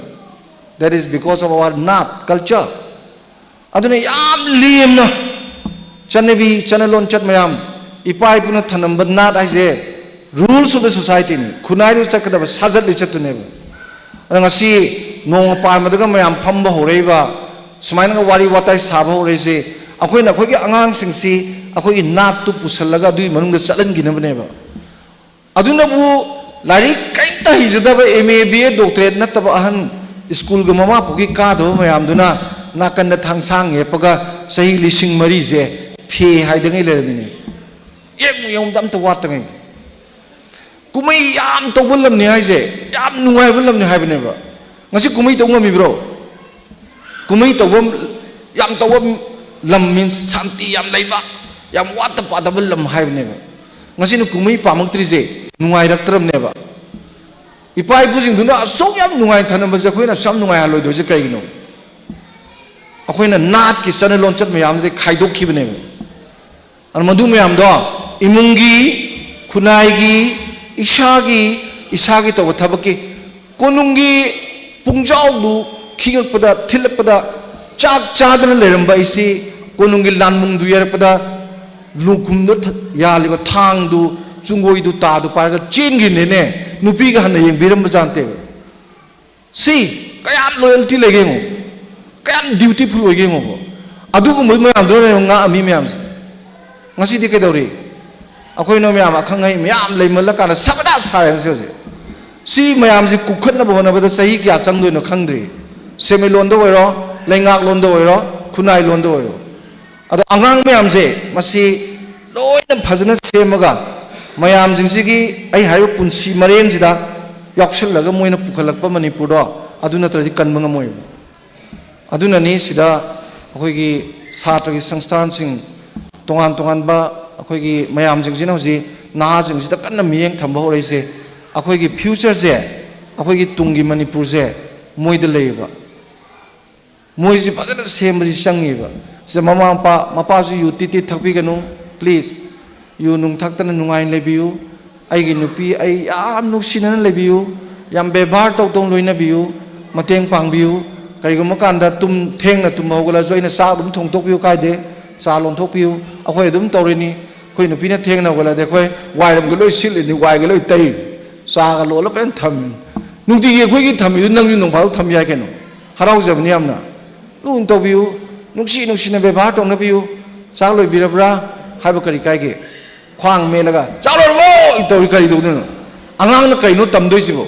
That is because of our ꯅꯥꯠ, culture꯫ ꯑꯗꯨꯅ ꯌꯥꯝ ꯂꯦꯝꯅ ꯆꯠꯅꯕꯤ, ꯆꯠꯅ ꯂꯣꯟꯆꯠ ꯃꯌꯥꯝ, ꯏꯄꯥ ꯏꯄꯨꯅ ꯊꯅꯝꯕ ꯅꯥꯠ ꯍꯥꯏꯁꯦ rules of the societyꯅꯤ꯫ ꯈꯨꯟꯅꯥꯏꯗꯨ ꯆꯠꯀꯗꯕ ꯁꯥꯖꯠ ꯂꯤꯆꯠꯇꯨꯅꯦꯕ꯫ ꯑꯗ ꯉꯁꯤ ꯅꯣꯡꯃ ꯄꯥꯟꯕꯗꯒ ꯃꯌꯥꯝ ꯐꯝꯕ ꯍꯧꯔꯛꯏꯕ, ꯁꯨꯃꯥꯏꯅꯒ ꯋꯥꯔꯤ ꯋꯥꯇꯥꯏ ꯁꯥꯕ ꯍꯧꯔꯛꯏꯁꯦ, ꯑꯩꯈꯣꯏꯅ ꯑꯩꯈꯣꯏꯒꯤ ꯑꯉꯥꯡꯁꯤꯡꯁꯤ ꯑꯩꯈꯣꯏꯒꯤ ꯅꯥꯠꯇꯨ ꯄꯨꯁꯜꯂꯒ ꯑꯗꯨꯒꯤ ꯃꯅꯨꯡꯗ ꯆꯠꯍꯟꯈꯤꯅꯕꯅꯦꯕ꯫ ꯑꯗꯨꯅꯕꯨ ꯂꯥꯏꯔꯤꯛ ꯀꯔꯤꯝꯇ ꯍꯩꯖꯗꯕ, M A, B A, doctorate ꯅꯠꯇꯕ ꯑꯍꯟ, ꯁ꯭ꯀꯨꯜꯒ ꯃꯃꯥ ꯄꯣꯛꯀꯤ ꯀꯥꯗꯕ ꯃꯌꯥꯝꯗꯨꯅ ꯅꯥꯀꯟꯗ ꯊꯥꯡꯁꯥꯡ ꯌꯦꯞꯄꯒ ꯆꯍꯤ ꯂꯤꯁꯤꯡ ꯃꯔꯤꯁꯦ ꯐꯦ ꯍꯥꯏꯗꯉꯩ ꯂꯩꯔꯝꯃꯤꯅꯦ꯫ ꯌꯦꯡꯉꯨ ꯌꯦꯡꯉꯨꯗ ꯑꯝꯇ ꯋꯥꯠꯇꯉꯩ꯫ ꯀꯨꯝꯍꯩ ꯌꯥꯝ ꯇꯧꯕ ꯂꯝꯅꯤ ꯍꯥꯏꯁꯦ, ꯌꯥꯝ ꯅꯨꯡꯉꯥꯏꯕ ꯂꯝꯅꯤ ꯍꯥꯏꯕꯅꯦꯕ꯫ ꯉꯁꯤ ꯀꯨꯝꯍꯩ ꯇꯧꯕ ꯉꯝꯃꯤꯕ꯭ꯔꯣ? ꯀꯨꯝꯍꯩ ꯇꯧꯕ ꯌꯥꯝ ꯇꯧꯕ ꯂꯝ means ꯁꯥꯟꯇꯤ ꯌꯥꯝ ꯂꯩꯕ, ꯌꯥꯝ ꯋꯥꯠꯇ ꯄꯥꯗꯕ ꯂꯝ ꯍꯥꯏꯕꯅꯦꯕ꯫ ꯉꯁꯤꯅ ꯀꯨꯝꯍꯩ ꯄꯥꯝꯃꯛꯇ꯭ꯔꯤꯁꯦ ꯅꯨꯡꯉꯥꯏꯔꯛꯇ꯭ꯔꯕꯅꯦꯕ꯫ ꯏꯄꯥ ꯏꯄꯨꯁꯤꯡꯗꯨꯅ ꯑꯁꯨꯛ ꯌꯥꯝ ꯅꯨꯡꯉꯥꯏꯅ ꯊꯝꯂꯝꯕꯁꯦ ꯑꯩꯈꯣꯏꯅ ꯑꯁꯨꯛ ꯌꯥꯝ ꯅꯨꯡꯉꯥꯏꯍꯜꯂꯣꯏꯗꯣꯏꯁꯦ ꯀꯩꯒꯤꯅꯣ? ꯑꯩꯈꯣꯏꯅ ꯅꯥꯠꯀꯤ ꯆꯠꯅ ꯂꯣꯟꯆꯠ ꯃꯌꯥꯝꯗꯨꯗꯤ ꯈꯥꯏꯗꯣꯛꯈꯤꯕꯅꯦꯕ꯫ ꯑꯗꯨ ꯃꯗꯨ ꯃꯌꯥꯝꯗꯣ ꯏꯃꯨꯡꯒꯤ, ꯈꯨꯟꯅꯥꯏꯒꯤ, ꯏꯁꯥꯒꯤ, ꯏꯁꯥꯒꯤ ꯇꯧꯕ ꯊꯕꯛꯀꯤ ꯀꯣꯅꯨꯡꯒꯤ ꯄꯨꯡꯖꯥꯎꯗꯨ ꯈꯤꯉꯛꯄꯗ, ꯊꯤꯜꯂꯛꯄꯗ, ꯆꯥꯛ ꯆꯥꯗꯅ ꯂꯩꯔꯝꯕ ꯑꯩꯁꯤ ꯀꯣꯅꯨꯡꯒꯤ ꯂꯥꯟꯕꯨꯡꯗꯨ ꯌꯩꯔꯛꯄꯗ ꯂꯨꯈꯨꯝꯗ ꯊ-, ꯌꯥꯜꯂꯤꯕ ꯊꯥꯡꯗꯨ, ꯆꯨꯡꯒꯣꯏꯗꯨ ꯇꯥꯗꯨ ꯄꯥꯏꯔꯒ ꯆꯦꯟꯈꯤꯕꯅꯤꯅꯦ꯫ ꯅꯨꯄꯤꯒ ꯍꯟꯅ ꯌꯦꯡꯕꯤꯔꯝꯕ ꯖꯥꯠ ꯅꯠꯇꯦꯕ꯫ ꯁꯤ ꯀꯌꯥꯝ loyalty ꯂꯩꯒꯦ ꯌꯦꯡꯉꯣ, ꯀꯌꯥꯝ dutiful ꯑꯣꯏꯒꯦ ꯌꯦꯡꯉꯣꯕ꯫ ꯑꯗꯨꯒꯨꯝꯕ ꯃꯌꯥꯝꯗꯨꯅ ꯉꯥꯛꯑꯝꯃꯤ ꯃꯌꯥꯝꯁꯦ꯫ ꯉꯁꯤꯗꯤ ꯀꯩꯗꯧꯔꯤ? ꯑꯩꯈꯣꯏꯅ ꯃꯌꯥꯝ ꯑꯈꯪ ꯑꯍꯩ ꯃꯌꯥꯝ ꯂꯩꯃꯜꯂꯀꯥꯟꯗ ꯁꯕꯗꯥ ꯁꯥꯔꯦ ꯉꯁꯤ ꯍꯧꯖꯤꯛ꯫ ꯁꯤ ꯃꯌꯥꯝꯁꯤ ꯀꯨꯞꯈꯠꯅꯕ ꯍꯣꯠꯅꯕꯗ ꯆꯍꯤ ꯀꯌꯥ ꯆꯪꯗꯣꯏꯅꯣ ꯈꯪꯗ꯭ꯔꯤ꯫ ꯁꯦꯟꯃꯤꯠꯂꯣꯟꯗ ꯑꯣꯏꯔꯣ, ꯂꯩꯉꯥꯛꯂꯣꯟꯗ ꯑꯣꯏꯔꯣ, ꯈꯨꯟꯅꯥꯏꯂꯣꯟꯗ ꯑꯣꯏꯔꯣ꯫ ꯑꯗꯣ ꯑꯉꯥꯡ ꯃꯌꯥꯝꯁꯦ ꯃꯁꯤ ꯂꯣꯏꯅ ꯐꯖꯅ ꯁꯦꯝꯃꯒ ꯃꯌꯥꯝꯁꯤꯡꯁꯤꯒꯤ ꯑꯩ ꯍꯥꯏꯔꯤꯕ ꯄꯨꯟꯁꯤ ꯃꯔꯦꯟꯁꯤꯗ ꯌꯥꯎꯁꯜꯂꯒ ꯃꯣꯏꯅ ꯄꯨꯈꯠꯂꯛꯄ ꯃꯅꯤꯄꯨꯔꯗꯣ ꯑꯗꯨ ꯅꯠꯇ꯭ꯔꯗꯤ ꯀꯟꯕ ꯉꯝꯃꯣꯏꯕ꯫ ꯑꯗꯨꯅꯅꯤ ꯁꯤꯗ ꯑꯩꯈꯣꯏꯒꯤ ꯁꯥꯇ꯭ꯔꯒꯤ ꯁꯪꯁꯊꯥꯟꯁꯤꯡ, ꯇꯣꯉꯥꯟ ꯇꯣꯉꯥꯟꯕ ꯑꯩꯈꯣꯏꯒꯤ ꯃꯌꯥꯝꯁꯤꯡꯁꯤꯅ ꯍꯧꯖꯤꯛ ꯅꯍꯥꯁꯤꯡꯁꯤꯗ ꯀꯟꯅ ꯃꯤꯠꯌꯦꯡ ꯊꯝꯕ ꯍꯧꯔꯛꯏꯁꯦ꯫ ꯑꯩꯈꯣꯏꯒꯤ futureꯁꯦ, ꯑꯩꯈꯣꯏꯒꯤ ꯇꯨꯡꯒꯤ ꯃꯅꯤꯄꯨꯔꯁꯦ ꯃꯣꯏꯗ ꯂꯩꯌꯦꯕ꯫ ꯃꯣꯏꯁꯤ ꯐꯖꯅ ꯁꯦꯝꯕꯁꯤ ꯆꯪꯉꯤꯕ꯫ ꯁꯤꯗ ꯃꯃꯥ ꯃꯄꯥ, ꯃꯄꯥꯁꯨ ꯌꯨ ꯇꯤꯠ ꯇꯤꯠ ꯊꯛꯄꯤꯒꯅꯨ, please꯫ ꯌꯨ ꯅꯨꯡ ꯊꯛꯇꯅ ꯅꯨꯡꯉꯥꯏꯅ ꯂꯩꯕꯤꯌꯨ꯫ ꯑꯩꯒꯤ ꯅꯨꯄꯤ ꯑꯩ ꯌꯥꯝ ꯅꯨꯡꯁꯤꯅꯅ ꯂꯩꯕꯤꯌꯨ꯫ ꯌꯥꯝ ꯕꯦꯕꯥꯔ ꯇꯧ ꯇꯧꯅ ꯂꯣꯏꯅꯕꯤꯌꯨ꯫ ꯃꯇꯦꯡ ꯄꯥꯡꯕꯤꯌꯨ꯫ ꯀꯔꯤꯒꯨꯝꯕ ꯀꯥꯟꯗ ꯇꯨꯝ-, ꯊꯦꯡꯅ ꯇꯨꯝꯕ ꯍꯧꯒꯠꯂꯁꯨ ꯑꯩꯅ ꯆꯥꯛ ꯑꯗꯨꯝ ꯊꯣꯡꯗꯣꯛꯄꯤꯌꯨ ꯀꯥꯏꯗꯦ꯫ ꯆꯥ ꯂꯣꯟꯊꯣꯛꯄꯤꯌꯨ꯫ ꯑꯩꯈꯣꯏ ꯑꯗꯨꯝ ꯇꯧꯔꯤꯅꯤ꯫ ꯑꯩꯈꯣꯏ ꯅꯨꯄꯤꯅ ꯊꯦꯡꯅ ꯍꯧꯒꯠꯂꯗꯤ ꯑꯩꯈꯣꯏ ꯋꯥꯏꯔꯝꯒ ꯂꯣꯏ ꯁꯤꯠꯂꯤꯅꯤ, ꯋꯥꯏꯒ ꯂꯣꯏ ꯇꯩ꯫ ꯆꯥꯒ ꯂꯣꯜꯂ ꯐꯖꯅ ꯊꯝꯃꯤ꯫ ꯅꯨꯡꯇꯤꯒꯤ ꯑꯩꯈꯣꯏꯒꯤ ꯊꯝꯃꯤꯗꯨ ꯅꯪꯁꯨ ꯅꯣꯡ ꯐꯥꯗꯣꯛ ꯊꯝ ꯌꯥꯏ ꯀꯩꯅꯣ꯫ ꯍꯔꯥꯎꯖꯕꯅꯤ ꯌꯥꯝꯅ꯫ ꯂꯨꯅ ꯇꯧꯕꯤꯌꯨ, ꯅꯨꯡꯁꯤ ꯅꯨꯡꯁꯤꯅ ꯕꯦꯕꯥꯔ ꯇꯧꯅꯕꯤꯌꯨ꯫ ꯆꯥꯛ ꯂꯣꯏꯕꯤꯔꯕ꯭ꯔꯥ? ꯍꯥꯏꯕ ꯀꯔꯤ ꯀꯥꯏꯒꯦ? ꯈ꯭ꯋꯥꯡ ꯃꯦꯠꯂꯒ "ꯆꯥꯎꯔꯕꯣ!" ꯇꯧꯔꯤ ꯀꯔꯤ ꯇꯧꯗꯣꯏꯅꯣ? ꯑꯉꯥꯡꯅ ꯀꯩꯅꯣ ꯇꯝꯗꯣꯏꯁꯤꯕꯣ?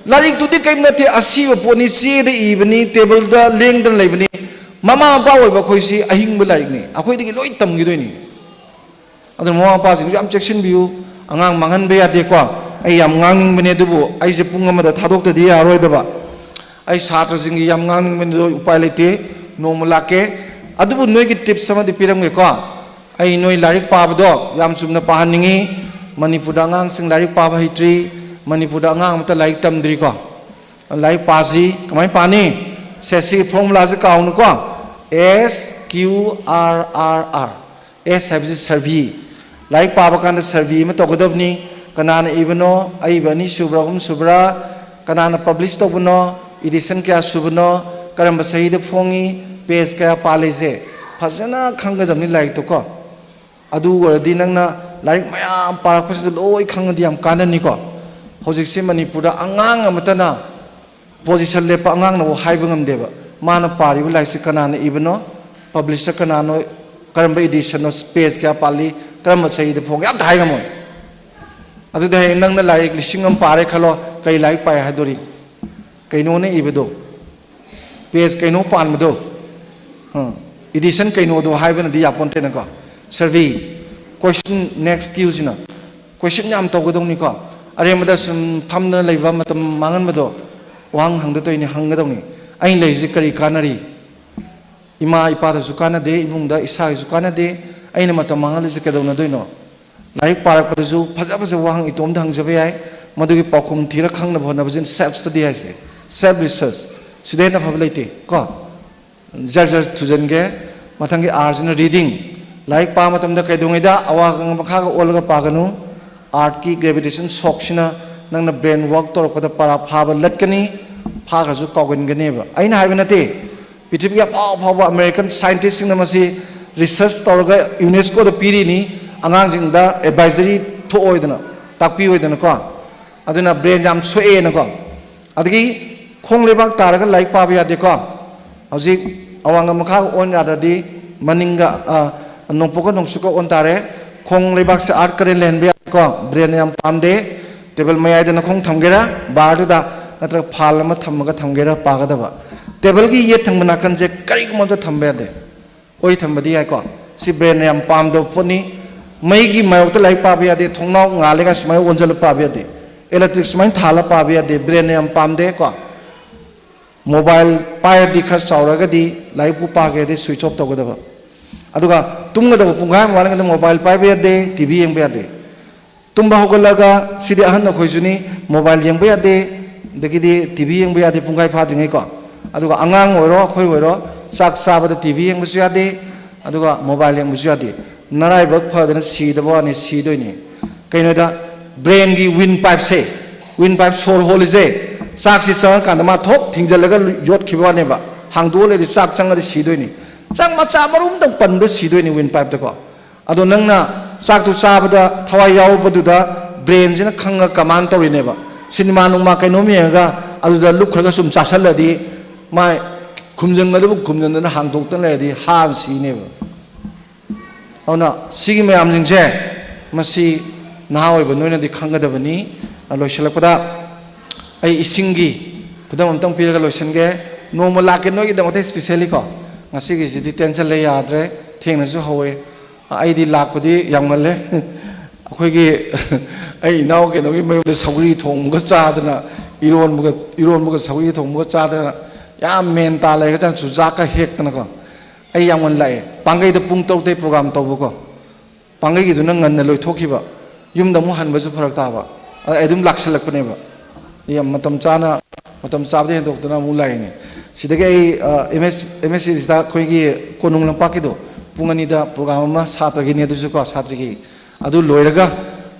ꯂꯥꯏꯔꯤꯛꯇꯨꯗꯤ ꯀꯔꯤꯝ ꯅꯠꯇꯦ, ꯑꯁꯤꯕ ꯄꯣꯠꯅꯤ, ꯆꯦꯗ ꯏꯕꯅꯤ, ꯇꯦꯕꯜꯗ ꯂꯦꯡꯗꯅ ꯂꯩꯕꯅꯤ꯫ ꯃꯃꯥ ꯃꯄꯥ ꯑꯣꯏꯕ ꯑꯩꯈꯣꯏꯁꯤ ꯑꯍꯤꯡꯕ ꯂꯥꯏꯔꯤꯛꯅꯤ, ꯑꯩꯈꯣꯏꯗꯒꯤ ꯂꯣꯏ ꯇꯝꯈꯤꯗꯣꯏꯅꯤ꯫ ꯑꯗꯨꯅ ꯃꯃꯥ ꯃꯄꯥꯁꯤꯡꯁꯨ ꯌꯥꯝ ꯆꯦꯛꯁꯤꯟꯕꯤꯌꯨ꯫ ꯑꯉꯥꯡ ꯃꯥꯡꯍꯟꯕ ꯌꯥꯗꯦꯀꯣ꯫ ꯑꯩ ꯌꯥꯝ ꯉꯥꯡꯅꯤꯡꯕꯅꯦ, ꯑꯗꯨꯕꯨ ꯑꯩꯁꯦ ꯄꯨꯡ ꯑꯃꯗ ꯊꯥꯗꯣꯛꯇꯗꯤ ꯌꯥꯔꯣꯏꯗꯕ꯫ ꯑꯩ ꯁꯥꯇ꯭ꯔꯁꯤꯡꯒꯤ ꯌꯥꯝ ꯉꯥꯡꯅꯤꯡꯕꯅꯤ, ꯑꯗꯨ ꯎꯄꯥꯏ ꯂꯩꯇꯦ꯫ ꯅꯣꯡꯃ ꯂꯥꯛꯀꯦ꯫ ꯑꯗꯨꯕꯨ ꯅꯣꯏꯒꯤ tips ꯑꯃꯗꯤ ꯄꯤꯔꯝꯒꯦꯀꯣ꯫ ꯑꯩ ꯅꯣꯏ ꯂꯥꯏꯔꯤꯛ ꯄꯥꯕꯗꯣ ꯌꯥꯝ ꯆꯨꯝꯅ ꯄꯥꯍꯟꯅꯤꯡꯉꯤ꯫ ꯃꯅꯤꯄꯨꯔꯗ ꯑꯉꯥꯡꯁꯤꯡ ꯂꯥꯏꯔꯤꯛ ꯄꯥꯕ ꯍꯩꯇ꯭ꯔꯤ꯫ ꯃꯅꯤꯄꯨꯔꯗ ꯑꯉꯥꯡ ꯑꯃꯠꯇ ꯂꯥꯏꯔꯤꯛ ꯇꯝꯗ꯭ꯔꯤꯀꯣ꯫ ꯂꯥꯏꯔꯤꯛ ꯄꯥꯁꯤ꯫ ꯀꯃꯥꯏꯅ ꯄꯥꯅꯤ? ꯁꯦ, ꯁꯤꯒꯤ formulaꯁꯦ ꯀꯥꯎꯅꯨꯀꯣ꯫ S Q R R R꯫ S ꯍꯥꯏꯕꯁꯤ survey꯫ ꯂꯥꯏꯔꯤꯛ ꯄꯥꯕ ꯀꯥꯟꯗ survey ꯑꯃ ꯇꯧꯒꯗꯕꯅꯤ꯫ ꯀꯅꯥꯅ ꯏꯕꯅꯣ? ꯑꯏꯕ ꯑꯅꯤ ꯁꯨꯕ꯭ꯔꯥ, ꯑꯍꯨꯝ ꯁꯨꯕ꯭ꯔꯥ? ꯀꯅꯥꯅ publish ꯇꯧꯕꯅꯣ? Edition ꯀꯌꯥ ꯁꯨꯕꯅꯣ? ꯀꯔꯝꯕ ꯆꯍꯤꯗ ꯐꯣꯡꯉꯤ? Page ꯀꯌꯥ ꯄꯥꯜꯂꯤꯁꯦ ꯐꯖꯅ ꯈꯪꯒꯗꯕꯅꯤ ꯂꯥꯏꯔꯤꯛꯇꯣꯀꯣ꯫ ꯑꯗꯨ ꯑꯣꯏꯔꯗꯤ ꯅꯪꯅ ꯂꯥꯏꯔꯤꯛ ꯃꯌꯥꯝ ꯄꯥꯔꯛꯄꯁꯤꯗ ꯂꯣꯏ ꯈꯪꯉꯗꯤ ꯌꯥꯝ ꯀꯥꯟꯅꯅꯤꯀꯣ꯫ ꯍꯧꯖꯤꯛꯁꯤ ꯃꯅꯤꯄꯨꯔꯗ ꯑꯉꯥꯡ ꯑꯃꯠꯇꯅ position ꯂꯦꯞꯄ ꯑꯉꯥꯡꯅꯕꯨ ꯍꯥꯏꯕ ꯉꯝꯗꯦꯕ꯫ ꯃꯥꯅ ꯄꯥꯔꯤꯕ ꯂꯥꯏꯔꯤꯛꯁꯤ ꯀꯅꯥꯅ ꯏꯕꯅꯣ, publisher ꯀꯅꯥꯅꯣ, ꯀꯔꯝꯕ editionꯅꯣ, page ꯀꯌꯥ ꯄꯥꯜꯂꯤ, ꯀꯔꯝꯕ ꯆꯍꯤꯗ ꯐꯣꯡꯒꯦ, ꯑꯝꯇ ꯍꯥꯏ ꯉꯝꯃꯣꯏ꯫ ꯑꯗꯨꯗꯤ ꯍꯌꯦꯡ ꯅꯪꯅ ꯂꯥꯏꯔꯤꯛ ꯂꯤꯁꯤꯡ ꯑꯃ ꯄꯥꯔꯦ ꯈꯜꯂꯣ, ꯀꯔꯤ ꯂꯥꯏꯔꯤꯛ ꯄꯥꯏ ꯍꯥꯏꯗꯣꯔꯤ? ꯀꯩꯅꯣꯅ ꯏꯕꯗꯣ, page ꯀꯩꯅꯣ ꯄꯥꯟꯕꯗꯣ, ꯑ, edition ꯀꯩꯅꯣꯗꯣ ꯍꯥꯏꯕꯅꯗꯤ ꯌꯥꯄꯣꯟꯇꯦꯅꯀꯣ꯫ Survey, question, next Qꯁꯤꯅ question ꯌꯥꯝ ꯇꯧꯒꯗꯧꯅꯤꯀꯣ꯫ ꯑꯔꯦꯝꯕꯗ ꯁꯨꯝ ꯐꯝꯗꯅ ꯂꯩꯕ, ꯃꯇꯝ ꯃꯥꯡꯍꯟꯕꯗꯣ, ꯋꯥꯍꯪ ꯍꯪꯗ ꯇꯧꯏꯅꯤ, ꯍꯪꯒꯗꯧꯅꯤ꯫ ꯑꯩꯅ ꯂꯩꯔꯤꯁꯦ ꯀꯔꯤ ꯀꯥꯟꯅꯔꯤ? ꯏꯃꯥ ꯏꯄꯥꯗꯁꯨ ꯀꯥꯟꯅꯗꯦ, ꯏꯃꯨꯡꯗ ꯏꯁꯥꯒꯤꯁꯨ ꯀꯥꯟꯅꯗꯦ꯫ ꯑꯩꯅ ꯃꯇꯝ ꯃꯥꯡꯍꯜꯂꯤꯁꯦ ꯀꯩꯗꯧꯅꯗꯣꯏꯅꯣ? ꯂꯥꯏꯔꯤꯛ ꯄꯥꯔꯛꯄꯗꯁꯨ ꯐꯖ ꯐꯖꯕ ꯋꯥꯍꯪ ꯏꯇꯣꯝꯗ ꯍꯪꯖꯕ ꯌꯥꯏ꯫ ꯃꯗꯨꯒꯤ ꯄꯥꯎꯈꯨꯝ ꯊꯤꯔ ꯈꯪꯅꯕ ꯍꯣꯠꯅꯕꯁꯤꯅ self study ꯍꯥꯏꯁꯦ, self research꯫ ꯁꯤꯗ ꯍꯦꯟꯅ ꯐꯕ ꯂꯩꯇꯦ ꯀꯣ꯫ ꯖꯔ ꯖꯔ ꯊꯨꯖꯟꯒꯦ꯫ ꯃꯊꯪꯒꯤ R ꯁꯤꯅ reading꯫ ꯂꯥꯏꯔꯤꯛ ꯄꯥꯕ ꯃꯇꯝꯗ ꯀꯩꯗꯧꯉꯩꯗ ꯑꯋꯥꯡ ꯃꯈꯥꯒ ꯑꯣꯜꯂꯒ ꯄꯥꯒꯅꯨ꯫ Earthꯀꯤ gravitation shockꯁꯤꯅ ꯅꯪꯅ brain work ꯇꯧꯔꯛꯄꯗ ꯄꯔꯥ ꯐꯥꯕ ꯂꯠꯀꯅꯤ, ꯐꯥꯈ꯭ꯔꯁꯨ ꯀꯥꯎꯒꯟꯒꯅꯦꯕ꯫ ꯑꯩꯅ ꯍꯥꯏꯕ ꯅꯠꯇꯦ, ꯄ꯭ꯔꯤꯊꯤꯕꯤꯒꯤ ꯑꯐꯥꯎ ꯑꯐꯥꯎꯕ American scientistꯁꯤꯡꯅ ꯃꯁꯤ research ꯇꯧꯔꯒ UNESCOꯗ ꯄꯤꯔꯤꯅꯤ, ꯑꯉꯥꯡꯁꯤꯡꯗ advisory ꯊꯣꯛꯑꯣꯏꯗꯅ, ꯇꯥꯛꯄꯤꯑꯣꯏꯗꯅꯀꯣ꯫ ꯑꯗꯨꯅ brain ꯌꯥꯝ ꯁꯣꯛꯑꯦꯅꯀꯣ꯫ ꯑꯗꯒꯤ ꯈꯣꯡ ꯂꯩꯕꯥꯛ ꯇꯥꯔꯒ ꯂꯥꯏꯔꯤꯛ ꯄꯥꯕ ꯌꯥꯗꯦꯀꯣ꯫ ꯍꯧꯖꯤꯛ ꯑꯋꯥꯡꯒ ꯃꯈꯥꯒ ꯑꯣꯟ ꯌꯥꯗ꯭ꯔꯗꯤ ꯃꯅꯤꯡꯒ, ꯑ, ꯅꯣꯡꯄꯣꯛꯀ ꯅꯣꯡꯆꯨꯞꯀ ꯑꯣꯟ ꯇꯥꯔꯦ꯫ ꯈꯣꯡ ꯂꯩꯕꯥꯛꯁꯦ ꯑꯥꯔꯠ ꯀꯔꯦꯟ ꯂꯩꯍꯟꯕ ꯌꯥꯏꯀꯣ꯫ ꯕ꯭ꯔꯦꯟꯅ ꯌꯥꯝ ꯄꯥꯝꯗꯦ꯫ ꯇꯦꯕꯜ ꯃꯌꯥꯏꯗ ꯅꯈꯣꯡ ꯊꯝꯒꯦꯔꯥ, ꯕꯥꯔꯗꯨꯗ, ꯅꯠꯇ꯭ꯔꯒ ꯐꯥꯜ ꯑꯃ ꯊꯝꯃꯒ ꯊꯝꯒꯦꯔꯥ ꯄꯥꯒꯗꯕ꯫ ꯇꯦꯕꯜꯒꯤ ꯌꯦꯠ ꯊꯪꯕ ꯅꯥꯀꯟꯁꯦ ꯀꯔꯤꯒꯨꯝꯕ ꯑꯝꯇ ꯊꯝꯕ ꯌꯥꯗꯦ꯫ ꯑꯣꯏ ꯊꯝꯕꯗꯤ ꯌꯥꯏꯀꯣ꯫ ꯁꯤ ꯕ꯭ꯔꯦꯟꯅ ꯌꯥꯝ ꯄꯥꯝꯗꯕ ꯄꯣꯠꯅꯤ꯫ ꯃꯩꯒꯤ ꯃꯥꯌꯣꯛꯇ ꯂꯥꯏꯔꯤꯛ ꯄꯥꯕ ꯌꯥꯗꯦ꯫ ꯊꯣꯡꯅꯥꯎ ꯉꯥꯜꯂꯒ ꯁꯨꯃꯥꯏꯅ ꯑꯣꯟꯁꯤꯜꯂ ꯄꯥꯕ ꯌꯥꯗꯦ꯫ ꯏꯂꯦꯛꯇ꯭ꯔꯤꯛ ꯁꯨꯃꯥꯏꯅ ꯊꯥꯜꯂ ꯄꯥꯕ ꯌꯥꯗꯦ꯫ ꯕ꯭ꯔꯦꯟꯅ ꯌꯥꯝ ꯄꯥꯝꯗꯦꯀꯣ꯫ ꯃꯣꯕꯥꯏꯜ ꯄꯥꯏꯔꯗꯤ ꯈꯔ ꯆꯥꯎꯔꯒꯗꯤ ꯂꯥꯏꯔꯤꯛꯄꯨ ꯄꯥꯒꯦꯗꯤ ꯁ꯭ꯋꯤꯆ ꯑꯣꯐ ꯇꯧꯒꯗꯕ꯫ ꯑꯗꯨꯒ ꯇꯨꯝꯒꯗꯕ ꯄꯨꯡꯈꯥꯏ ꯑꯃ ꯋꯥꯠꯂꯤꯉꯩꯗ ꯃꯣꯕꯥꯏꯜ ꯄꯥꯏꯕ ꯌꯥꯗꯦ, ꯇꯤ ꯚꯤ ꯌꯦꯡꯕ ꯌꯥꯗꯦ꯫ ꯇꯨꯝꯕ ꯍꯧꯒꯠꯂꯒ, ꯁꯤꯗꯤ ꯑꯍꯟ ꯑꯩꯈꯣꯏꯁꯨꯅꯤ, ꯃꯣꯕꯥꯏꯜ ꯌꯦꯡꯕ ꯌꯥꯗꯦ, ꯑꯗꯒꯤꯗꯤ ꯇꯤ ꯚꯤ ꯌꯦꯡꯕ ꯌꯥꯗꯦ ꯄꯨꯡꯈꯥꯏ ꯐꯥꯗ꯭ꯔꯤꯉꯩꯀꯣ꯫ ꯑꯗꯨꯒ ꯑꯉꯥꯡ ꯑꯣꯏꯔꯣ, ꯑꯩꯈꯣꯏ ꯑꯣꯏꯔꯣ, ꯆꯥꯛ ꯆꯥꯕꯗ ꯇꯤ ꯚꯤ ꯌꯦꯡꯕꯁꯨ ꯌꯥꯗꯦ, ꯑꯗꯨꯒ ꯃꯣꯕꯥꯏꯜ ꯌꯦꯡꯕꯁꯨ ꯌꯥꯗꯦ꯫ ꯅꯔꯥꯏꯕꯛ ꯐꯗꯅ ꯁꯤꯗꯕ ꯋꯥꯅꯤ, ꯁꯤꯗꯣꯏꯅꯤ꯫ ꯀꯩꯅꯣꯗ, ꯕ꯭ꯔꯦꯟꯒꯤ ꯋꯤꯟ ꯄꯥꯏꯞꯁꯦ, ꯋꯤꯟ ꯄꯥꯏꯞ ꯁꯣꯔ ꯍꯣꯜꯂꯤꯁꯦ, ꯆꯥꯛꯁꯤ ꯆꯪꯉꯀꯥꯟꯗ ꯃꯥ ꯊꯣꯛ ꯊꯤꯡꯖꯤꯜꯂꯒ ꯌꯣꯠꯈꯤꯕ ꯋꯥꯅꯦꯕ꯫ ꯍꯥꯡꯗꯣꯛꯑ ꯂꯩꯔꯗꯤ ꯆꯥꯛ ꯆꯪꯉꯗꯤ ꯁꯤꯗꯣꯏꯅꯤ꯫ ꯆꯥꯛ ꯃꯆꯥ ꯃꯔꯨ ꯑꯝꯇꯪ ꯄꯟꯕꯗ ꯁꯤꯗꯣꯏꯅꯤ ꯋꯤꯟ ꯄꯥꯏꯞꯇꯀꯣ꯫ ꯑꯗꯣ ꯅꯪꯅ ꯆꯥꯛꯇꯨ ꯆꯥꯕꯗ ꯊꯋꯥꯏ ꯌꯥꯎꯕꯗꯨꯗ ꯕ꯭ꯔꯦꯟꯁꯤꯅ ꯈꯪꯉ ꯀꯃꯥꯟ ꯇꯧꯔꯤꯅꯦꯕ꯫ ꯁꯤꯅꯦꯃꯥ ꯅꯨꯡꯃꯥ ꯀꯩꯅꯣꯝ ꯌꯦꯡꯉꯒ ꯑꯗꯨꯗ ꯂꯨꯞꯈ꯭ꯔꯒ ꯁꯨꯝ ꯆꯥꯁꯜꯂꯗꯤ ꯃꯥꯏ ꯈꯨꯝꯖꯪꯒꯗꯕ ꯈꯨꯝꯖꯪꯗꯅ ꯍꯥꯡꯗꯣꯛꯇꯅ ꯂꯩꯔꯗꯤ ꯍꯥꯟ ꯁꯤꯅꯦꯕ꯫ ꯑꯗꯨꯅ ꯁꯤꯒꯤ ꯃꯌꯥꯝꯁꯤꯡꯁꯦ ꯃꯁꯤ ꯅꯍꯥ ꯑꯣꯏꯕ ꯅꯣꯏꯅꯗꯤ ꯈꯪꯒꯗꯕꯅꯤ꯫ ꯂꯣꯏꯁꯤꯜꯂꯛꯄꯗ ꯑꯩ ꯏꯁꯤꯡꯒꯤ ꯈꯨꯗꯝ ꯑꯝꯇꯪ ꯄꯤꯔꯒ ꯂꯣꯏꯁꯤꯟꯒꯦ꯫ ꯅꯣꯡꯃ ꯂꯥꯛꯀꯦ ꯅꯣꯏꯒꯤꯗꯃꯛꯇ specially ꯀꯣ꯫ ꯉꯁꯤꯒꯤꯁꯤꯗꯤ ꯇꯦꯟꯁꯟ ꯂꯩ ꯌꯥꯗ꯭ꯔꯦ, ꯊꯦꯡꯅꯁꯨ ꯍꯧꯋꯦ꯫ ꯑꯩꯗꯤ ꯂꯥꯛꯄꯗꯤ ꯌꯥꯝ ꯉꯜꯂꯦ꯫ ꯑꯩꯈꯣꯏꯒꯤ ꯑꯩ ꯏꯅꯥꯎ ꯀꯩꯅꯣꯒꯤ ꯃꯌꯨꯝꯗ ꯁꯧꯒ꯭ꯔꯤ ꯊꯣꯡꯕꯒ ꯆꯥꯗꯅ, ꯏꯔꯣꯟꯕꯒ, ꯏꯔꯣꯟꯕꯒ ꯁꯧꯒ꯭ꯔꯤ ꯊꯣꯡꯕꯒ ꯆꯥꯗꯅ ꯌꯥꯝ ꯃꯦꯟ ꯇꯥ ꯂꯩꯔꯒ ꯆꯥꯅ ꯆꯨꯖꯥꯛꯀ ꯍꯦꯛꯇꯅꯀꯣ꯫ ꯑꯩ ꯌꯥꯝ ꯉꯟꯅ ꯂꯥꯛꯑꯦ꯫ ꯄꯥꯡꯒꯩꯗ ꯄꯨꯡ ꯇꯔꯨꯛꯇꯩ program ꯇꯧꯕꯀꯣ꯫ ꯄꯥꯡꯒꯩꯒꯤꯗꯨꯅ ꯉꯟꯅ ꯂꯣꯏꯊꯣꯛꯈꯤꯕ꯫ ꯌꯨꯝꯗ ꯑꯃꯨꯛ ꯍꯟꯕꯁꯨ ꯐꯔꯛ ꯇꯥꯕ꯫ ꯑꯗ ꯑꯩ ꯑꯗꯨꯝ ꯂꯥꯛꯁꯜꯂꯛꯄꯅꯦꯕ꯫ ꯌꯥꯝ ꯃꯇꯝ ꯆꯥꯅ, ꯃꯇꯝ ꯆꯥꯕꯗ ꯍꯦꯟꯗꯣꯛꯇꯅ ꯑꯃꯨꯛ ꯂꯥꯛꯏꯅꯦ꯫ ꯁꯤꯗꯒꯤ ꯑꯩ, ꯑ, ꯑꯦꯝ ꯑꯦꯁ, ꯑꯦꯝ ꯑꯦꯁ ꯁꯤꯗ ꯑꯩꯈꯣꯏꯒꯤ ꯀꯣꯅꯨꯡ ꯂꯝꯄꯥꯛꯀꯤꯗꯣ ꯄꯨꯡ ꯑꯅꯤꯗ program ꯑꯃ ꯁꯥꯇ꯭ꯔꯒꯤꯅꯦ ꯑꯗꯨꯁꯨ ꯀꯣ, ꯁꯥꯇ꯭ꯔꯒꯤ꯫ ꯑꯗꯨ ꯂꯣꯏꯔꯒ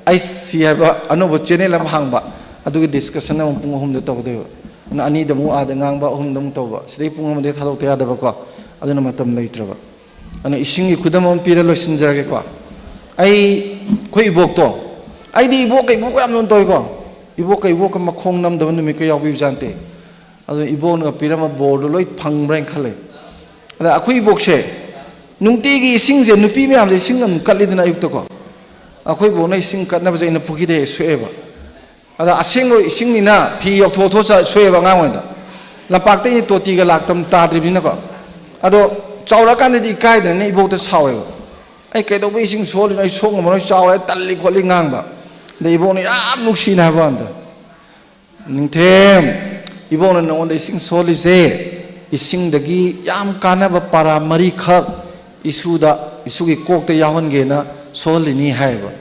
ꯑꯩ ꯁꯤ ꯍꯥꯏꯕ ꯑꯅꯧꯕ channel ꯑꯃ ꯍꯥꯡꯕ, ꯑꯗꯨꯒꯤ discussion ꯑꯃꯨꯛ ꯄꯨꯡ ꯑꯍꯨꯝꯗ ꯇꯧꯒꯗꯣꯏꯕ꯫ ꯑꯗꯨꯅ ꯑꯅꯤꯗ ꯑꯃꯨꯛ ꯑꯥꯗ ꯉꯥꯡꯕ, ꯑꯍꯨꯝꯗ ꯑꯃꯨꯛ ꯇꯧꯕ꯫ ꯁꯤꯗꯩ ꯄꯨꯡ ꯑꯃꯗꯤ ꯊꯥꯗꯣꯛꯇ ꯌꯥꯗꯕꯀꯣ꯫ ꯑꯗꯨꯅ ꯃꯇꯝ ꯂꯩꯇ꯭ꯔꯕ꯫ ꯑꯗꯨꯅ ꯏꯁꯤꯡꯒꯤ ꯈꯨꯗꯝ ꯑꯃ ꯄꯤꯔ ꯂꯣꯏꯁꯤꯟꯖꯔꯒꯦꯀꯣ꯫ ꯑꯩ, ꯑꯩꯈꯣꯏ ꯏꯕꯣꯛꯇꯣ, ꯑꯩꯗꯤ ꯏꯕꯣꯛꯀ ꯏꯕꯣꯛꯀ ꯌꯥꯝ ꯂꯨꯅ ꯇꯧꯏꯀꯣ꯫ ꯏꯕꯣꯛꯀ ꯏꯕꯣꯛꯀ ꯃꯈꯣꯡ ꯅꯝꯗꯕ ꯅꯨꯃꯤꯠꯀ ꯌꯥꯎꯕꯤꯕꯖꯥꯠ ꯅꯠꯇꯦ꯫ ꯑꯗꯣ ꯏꯕꯣꯛꯅꯒ ꯄꯤꯔꯝꯕ ꯕꯣꯔꯗꯣ ꯂꯣꯏ ꯐꯪꯕ꯭ꯔꯥ ꯍꯥꯏꯅ ꯈꯜꯂꯦ꯫ ꯑꯗ ꯑꯩꯈꯣꯏ ꯏꯕꯣꯛꯁꯦ ꯅꯨꯡꯇꯤꯒꯤ ꯏꯁꯤꯡꯁꯦ, ꯅꯨꯄꯤ ꯃꯌꯥꯝꯁꯦ ꯏꯁꯤꯡ ꯑꯗꯨꯝ ꯀꯠꯂꯤꯗꯅ ꯑꯌꯨꯛꯇꯀꯣ꯫ ꯑꯩꯈꯣꯏ ꯕꯣꯛꯅ ꯏꯁꯤꯡ ꯀꯠꯅꯕꯁꯦ ꯑꯩꯅ ꯄꯨꯈ꯭ꯔꯤꯗ ꯍꯦꯛ ꯁꯣꯛꯑꯦꯕ꯫ ꯑꯗ ꯑꯁꯦꯡꯕ ꯏꯁꯤꯡꯅꯤꯅ ꯐꯤ ꯌꯧꯊꯣꯛ ꯊꯣꯛ ꯆ-, ꯁꯣꯛꯑꯦꯕ ꯑꯉꯥꯡ ꯑꯣꯏꯅ꯫ ꯂꯝꯄꯥꯛꯇ ꯑꯩꯅ ꯇꯣꯇꯤꯒ ꯂꯥꯛꯇꯝ ꯇꯥꯗ꯭ꯔꯤꯕꯅꯤꯅꯀꯣ꯫ ꯑꯗꯣ ꯆꯥꯎꯔꯛꯑꯀꯥꯟꯗꯗꯤ ꯏꯀꯥꯏꯗꯅꯅꯦ ꯏꯕꯣꯛꯇ ꯁꯥꯎꯋꯦꯕ꯫ "ꯑꯩ ꯀꯩꯗꯧꯕ ꯏꯁꯤꯡ ꯁꯣꯛꯍꯜꯂꯤꯅꯣ? ꯑꯩ ꯁꯣꯛ ꯉꯝꯃꯔꯣꯏ, ꯆꯥꯎꯔꯦ, ꯇꯜꯂꯤ" ꯈꯣꯠꯂꯤ ꯉꯥꯡꯕ꯫ ꯑꯗ ꯏꯕꯣꯛꯅ ꯌꯥꯝ ꯅꯨꯡꯁꯤꯅ ꯍꯥꯏꯕ ꯋꯥꯅꯤꯗ, "ꯅꯤꯡꯊꯦꯝ, ꯏꯕꯣꯛꯅ ꯅꯉꯣꯟꯗ ꯏꯁꯤꯡ ꯁꯣꯛꯍꯜꯂꯤꯁꯦ, ꯏꯁꯤꯡꯗꯒꯤ ꯌꯥꯝ ꯀꯥꯟꯅꯕ ꯄꯔꯥ ꯃꯔꯤꯈꯛ ꯏꯁꯨꯗ, ꯏꯁꯨꯒꯤ ꯀꯣꯛꯇ ꯌꯥꯎꯍꯟꯒꯦꯅ ꯁꯣꯛꯍꯜꯂꯤꯅꯤ" ꯍꯥꯏꯌꯦꯕ꯫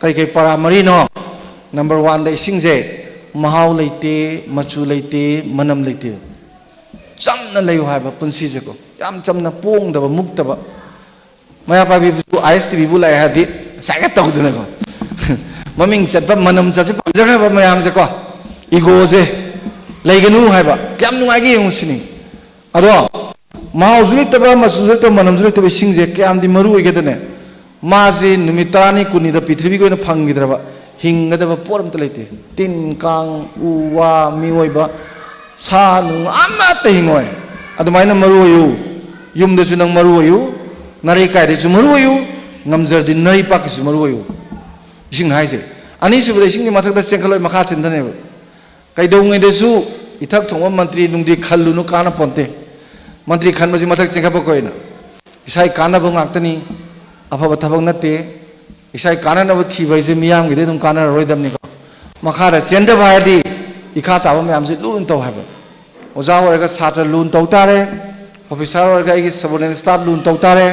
ꯀꯩ ꯀꯩ ꯄꯔꯥ ꯃꯔꯤꯅꯣ? ꯅꯝꯕꯔ ꯋꯥꯟꯗ ꯏꯁꯤꯡꯁꯦ ꯃꯍꯥꯎ ꯂꯩꯇꯦ, ꯃꯆꯨ ꯂꯩꯇꯦ, ꯃꯅꯝ ꯂꯩꯇꯦ꯫ ꯆꯝꯅ ꯂꯩꯌꯨ ꯍꯥꯏꯕ ꯄꯨꯟꯁꯤꯁꯦꯀꯣ, ꯌꯥꯝ ꯆꯝꯅ, ꯄꯣꯡꯗꯕ, ꯃꯨꯛꯇꯕ꯫ ꯃꯩꯔꯥ ꯄꯥꯏꯕꯤꯕꯨꯁꯨ ꯑꯥꯏ ꯑꯦꯁ ꯇꯤ ꯚꯤꯕꯨ ꯂꯥꯛꯑꯦ ꯍꯥꯏꯔꯗꯤ ꯁꯥꯏꯒ ꯇꯧꯗꯅꯀꯣ, ꯃꯃꯤꯡ ꯆꯠꯄ, ꯃꯅꯝ ꯆꯠꯁꯦ ꯄꯥꯝꯖꯈ꯭ꯔꯕ ꯃꯌꯥꯝꯁꯦꯀꯣ, ꯏꯒꯣꯁꯦ ꯂꯩꯒꯅꯨ ꯍꯥꯏꯕ꯫ ꯀꯌꯥꯝ ꯅꯨꯡꯉꯥꯏꯒꯦ ꯌꯦꯡꯉꯨ ꯁꯤꯅꯤ꯫ ꯑꯗꯣ ꯃꯍꯥꯎꯁꯨ ꯂꯩꯇꯕ, ꯃꯆꯨꯁꯨ ꯂꯩꯇꯕ, ꯃꯅꯝꯁꯨ ꯂꯩꯇꯕ ꯏꯁꯤꯡꯁꯦ ꯀꯌꯥꯝꯗꯤ ꯃꯔꯨ ꯑꯣꯏꯒꯦꯗꯅꯦ꯫ ꯃꯥꯁꯤ ꯅꯨꯃꯤꯠ ꯇꯔꯥꯅꯤ ꯀꯨꯟꯅꯤꯗ ꯄ꯭ꯔꯤꯊꯤꯕꯤꯒꯤ ꯑꯣꯏꯅ ꯐꯪꯈꯤꯗ꯭ꯔꯕ ꯍꯤꯡꯒꯗꯕ ꯄꯣꯠ ꯑꯝꯇ ꯂꯩꯇꯦ꯫ ꯇꯤꯟ, ꯀꯥꯡ, ꯎ, ꯋꯥ, ꯃꯤꯑꯣꯏꯕ, ꯁꯥ ꯅꯨꯡ ꯑꯃꯠꯇ ꯍꯤꯡꯉꯣꯏ꯫ ꯑꯗꯨꯃꯥꯏꯅ ꯃꯔꯨ ꯑꯣꯏꯌꯨ꯫ ꯌꯨꯝꯗꯁꯨ ꯅꯪ ꯃꯔꯨ ꯑꯣꯏꯌꯨ, ꯅꯥꯔꯩ ꯀꯥꯏꯗꯁꯨ ꯃꯔꯨ ꯑꯣꯏꯌꯨ, ꯉꯝꯖꯔꯗꯤ ꯅꯥꯔꯩ ꯄꯥꯛꯀꯤꯁꯨ ꯃꯔꯨ ꯑꯣꯏꯌꯨ꯫ ꯏꯁꯤꯡ ꯍꯥꯏꯁꯦ꯫ ꯑꯅꯤꯁꯨꯕꯗ ꯏꯁꯤꯡꯒꯤ ꯃꯊꯛꯇ ꯆꯦꯟꯈꯠꯂꯣꯏ, ꯃꯈꯥ ꯆꯦꯟꯊꯅꯦꯕ꯫ ꯀꯩꯗꯧꯉꯩꯗꯁꯨ ꯏꯊꯛ ꯊꯣꯡꯕ ꯃꯟꯇ꯭ꯔꯤ ꯅꯨꯡꯗꯤ ꯈꯜꯂꯨꯅꯨ, ꯀꯥꯟꯅ ꯄꯣꯟꯇꯦ꯫ ꯃꯟꯇ꯭ꯔꯤ ꯈꯟꯕꯁꯤ ꯃꯊꯛ ꯆꯦꯟꯈꯠꯄ ꯀꯧꯏꯅ꯫ ꯏꯁꯥꯒꯤ ꯀꯥꯟꯅꯕ ꯉꯥꯛꯇꯅꯤ, ꯑꯐꯕ ꯊꯕꯛ ꯅꯠꯇꯦ꯫ ꯏꯁꯥꯒꯤ ꯀꯥꯟꯅꯅꯕ ꯊꯤꯕ ꯍꯥꯏꯁꯦ ꯃꯤꯌꯥꯝꯒꯤꯗꯤ ꯑꯗꯨꯝ ꯀꯥꯟꯅꯔꯔꯣꯏꯗꯕꯅꯤꯀꯣ꯫ ꯃꯈꯥꯗ ꯆꯦꯟꯊꯕ ꯍꯥꯏꯔꯗꯤ ꯏꯈꯥ ꯇꯥꯕ ꯃꯌꯥꯝꯁꯦ ꯂꯨꯅ ꯇꯧ ꯍꯥꯏꯕ꯫ ꯑꯣꯖꯥ ꯑꯣꯏꯔꯒ ꯁꯥꯇ꯭ꯔ ꯂꯨꯅ ꯇꯧ ꯇꯥꯔꯦ, ꯑꯣꯐꯤꯁꯥꯔ ꯑꯣꯏꯔꯒ ꯑꯩꯒꯤ ꯁꯕꯑꯣꯔꯗꯤꯅꯦꯠ ꯁ꯭ꯇꯥꯐ ꯂꯨꯅ ꯇꯧ ꯇꯥꯔꯦ,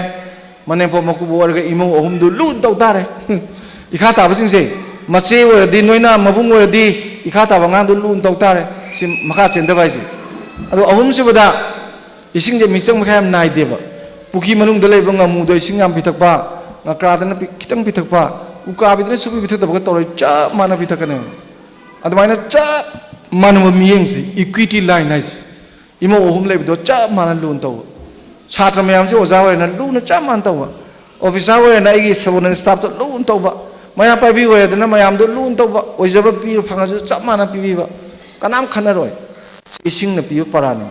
ꯃꯅꯦꯝꯄꯣꯛ ꯃꯀꯨꯕꯣꯛ ꯑꯣꯏꯔꯒ ꯏꯃꯧ ꯑꯍꯨꯝꯗꯨ ꯂꯨꯅ ꯇꯧ ꯇꯥꯔꯦ꯫ ꯏꯈꯥ ꯇꯥꯕꯁꯤꯡꯁꯦ, ꯃꯆꯦ ꯑꯣꯏꯔꯗꯤ, ꯅꯣꯏꯅ ꯃꯕꯨꯡ ꯑꯣꯏꯔꯗꯤ, ꯏꯈꯥ ꯇꯥꯕ ꯑꯉꯥꯡꯗꯨ ꯂꯨꯅ ꯇꯧ ꯇꯥꯔꯦ꯫ ꯁꯤ ꯃꯈꯥ ꯆꯦꯟꯊꯕ ꯍꯥꯏꯁꯦ꯫ ꯑꯗꯣ ꯑꯍꯨꯝꯁꯨꯕꯗ, ꯏꯁꯤꯡꯁꯦ ꯃꯤꯆꯪ ꯃꯤꯈꯥꯏ ꯌꯥꯝ ꯅꯥꯏꯗꯦꯕ꯫ ꯄꯨꯈ꯭ꯔꯤ ꯃꯅꯨꯡꯗ ꯂꯩꯕ ꯉꯥꯃꯨꯗ ꯏꯁꯤꯡ ꯌꯥꯝ ꯄꯤꯊꯛꯄ, ꯉꯀ꯭ꯔꯥꯗꯅ ꯄꯤ-, ꯈꯤꯇꯪ ꯄꯤꯊꯛꯄ, ꯎꯀꯥꯕꯤꯗꯅ ꯁꯨꯛꯄꯤ ꯄꯤꯊꯛꯇꯕꯒ ꯇꯧꯔ ꯆꯞ ꯃꯥꯟꯅ ꯄꯤꯊꯛꯀꯅꯦꯕ꯫ ꯑꯗꯨꯃꯥꯏꯅ ꯆꯞ ꯃꯥꯟꯅꯕ ꯃꯤꯠꯌꯦꯡꯁꯦ, ꯏꯀ꯭ꯋꯤꯇꯤ ꯂꯥꯏꯟ ꯍꯥꯏꯁꯦ꯫ ꯏꯃꯧ ꯑꯍꯨꯝ ꯂꯩꯕꯗꯣ ꯆꯞ ꯃꯥꯟꯅ ꯂꯨꯅ ꯇꯧꯕ꯫ ꯁꯥꯇ꯭ꯔ ꯃꯌꯥꯝꯁꯦ ꯑꯣꯖꯥ ꯑꯣꯏꯔꯦꯅ ꯂꯨꯅ ꯆꯞ ꯃꯥꯟꯅ ꯇꯧꯕ꯫ ꯑꯣꯐꯤꯁꯥꯔ ꯑꯣꯏꯔꯦꯅ ꯑꯩꯒꯤ ꯁꯕꯑꯣꯔꯗꯤꯅꯦꯠ ꯁ꯭ꯇꯥꯐꯇꯣ ꯂꯨꯅ ꯇꯧꯕ꯫ ꯃꯩꯔꯥ ꯄꯥꯏꯕꯤ ꯑꯣꯏꯔꯦꯗꯅ ꯃꯌꯥꯝꯗꯣ ꯂꯨꯅ ꯇꯧꯕ꯫ ꯑꯣꯏꯖꯕ ꯄꯤꯕ ꯐꯪꯉꯁꯨ ꯆꯞ ꯃꯥꯟꯅ ꯄꯤꯕꯤꯕ꯫ ꯀꯅꯥꯝ ꯈꯟꯅꯔꯣꯏ꯫ ꯁꯤ ꯏꯁꯤꯡꯅ ꯄꯤꯕ ꯄꯔꯥꯅꯤ꯫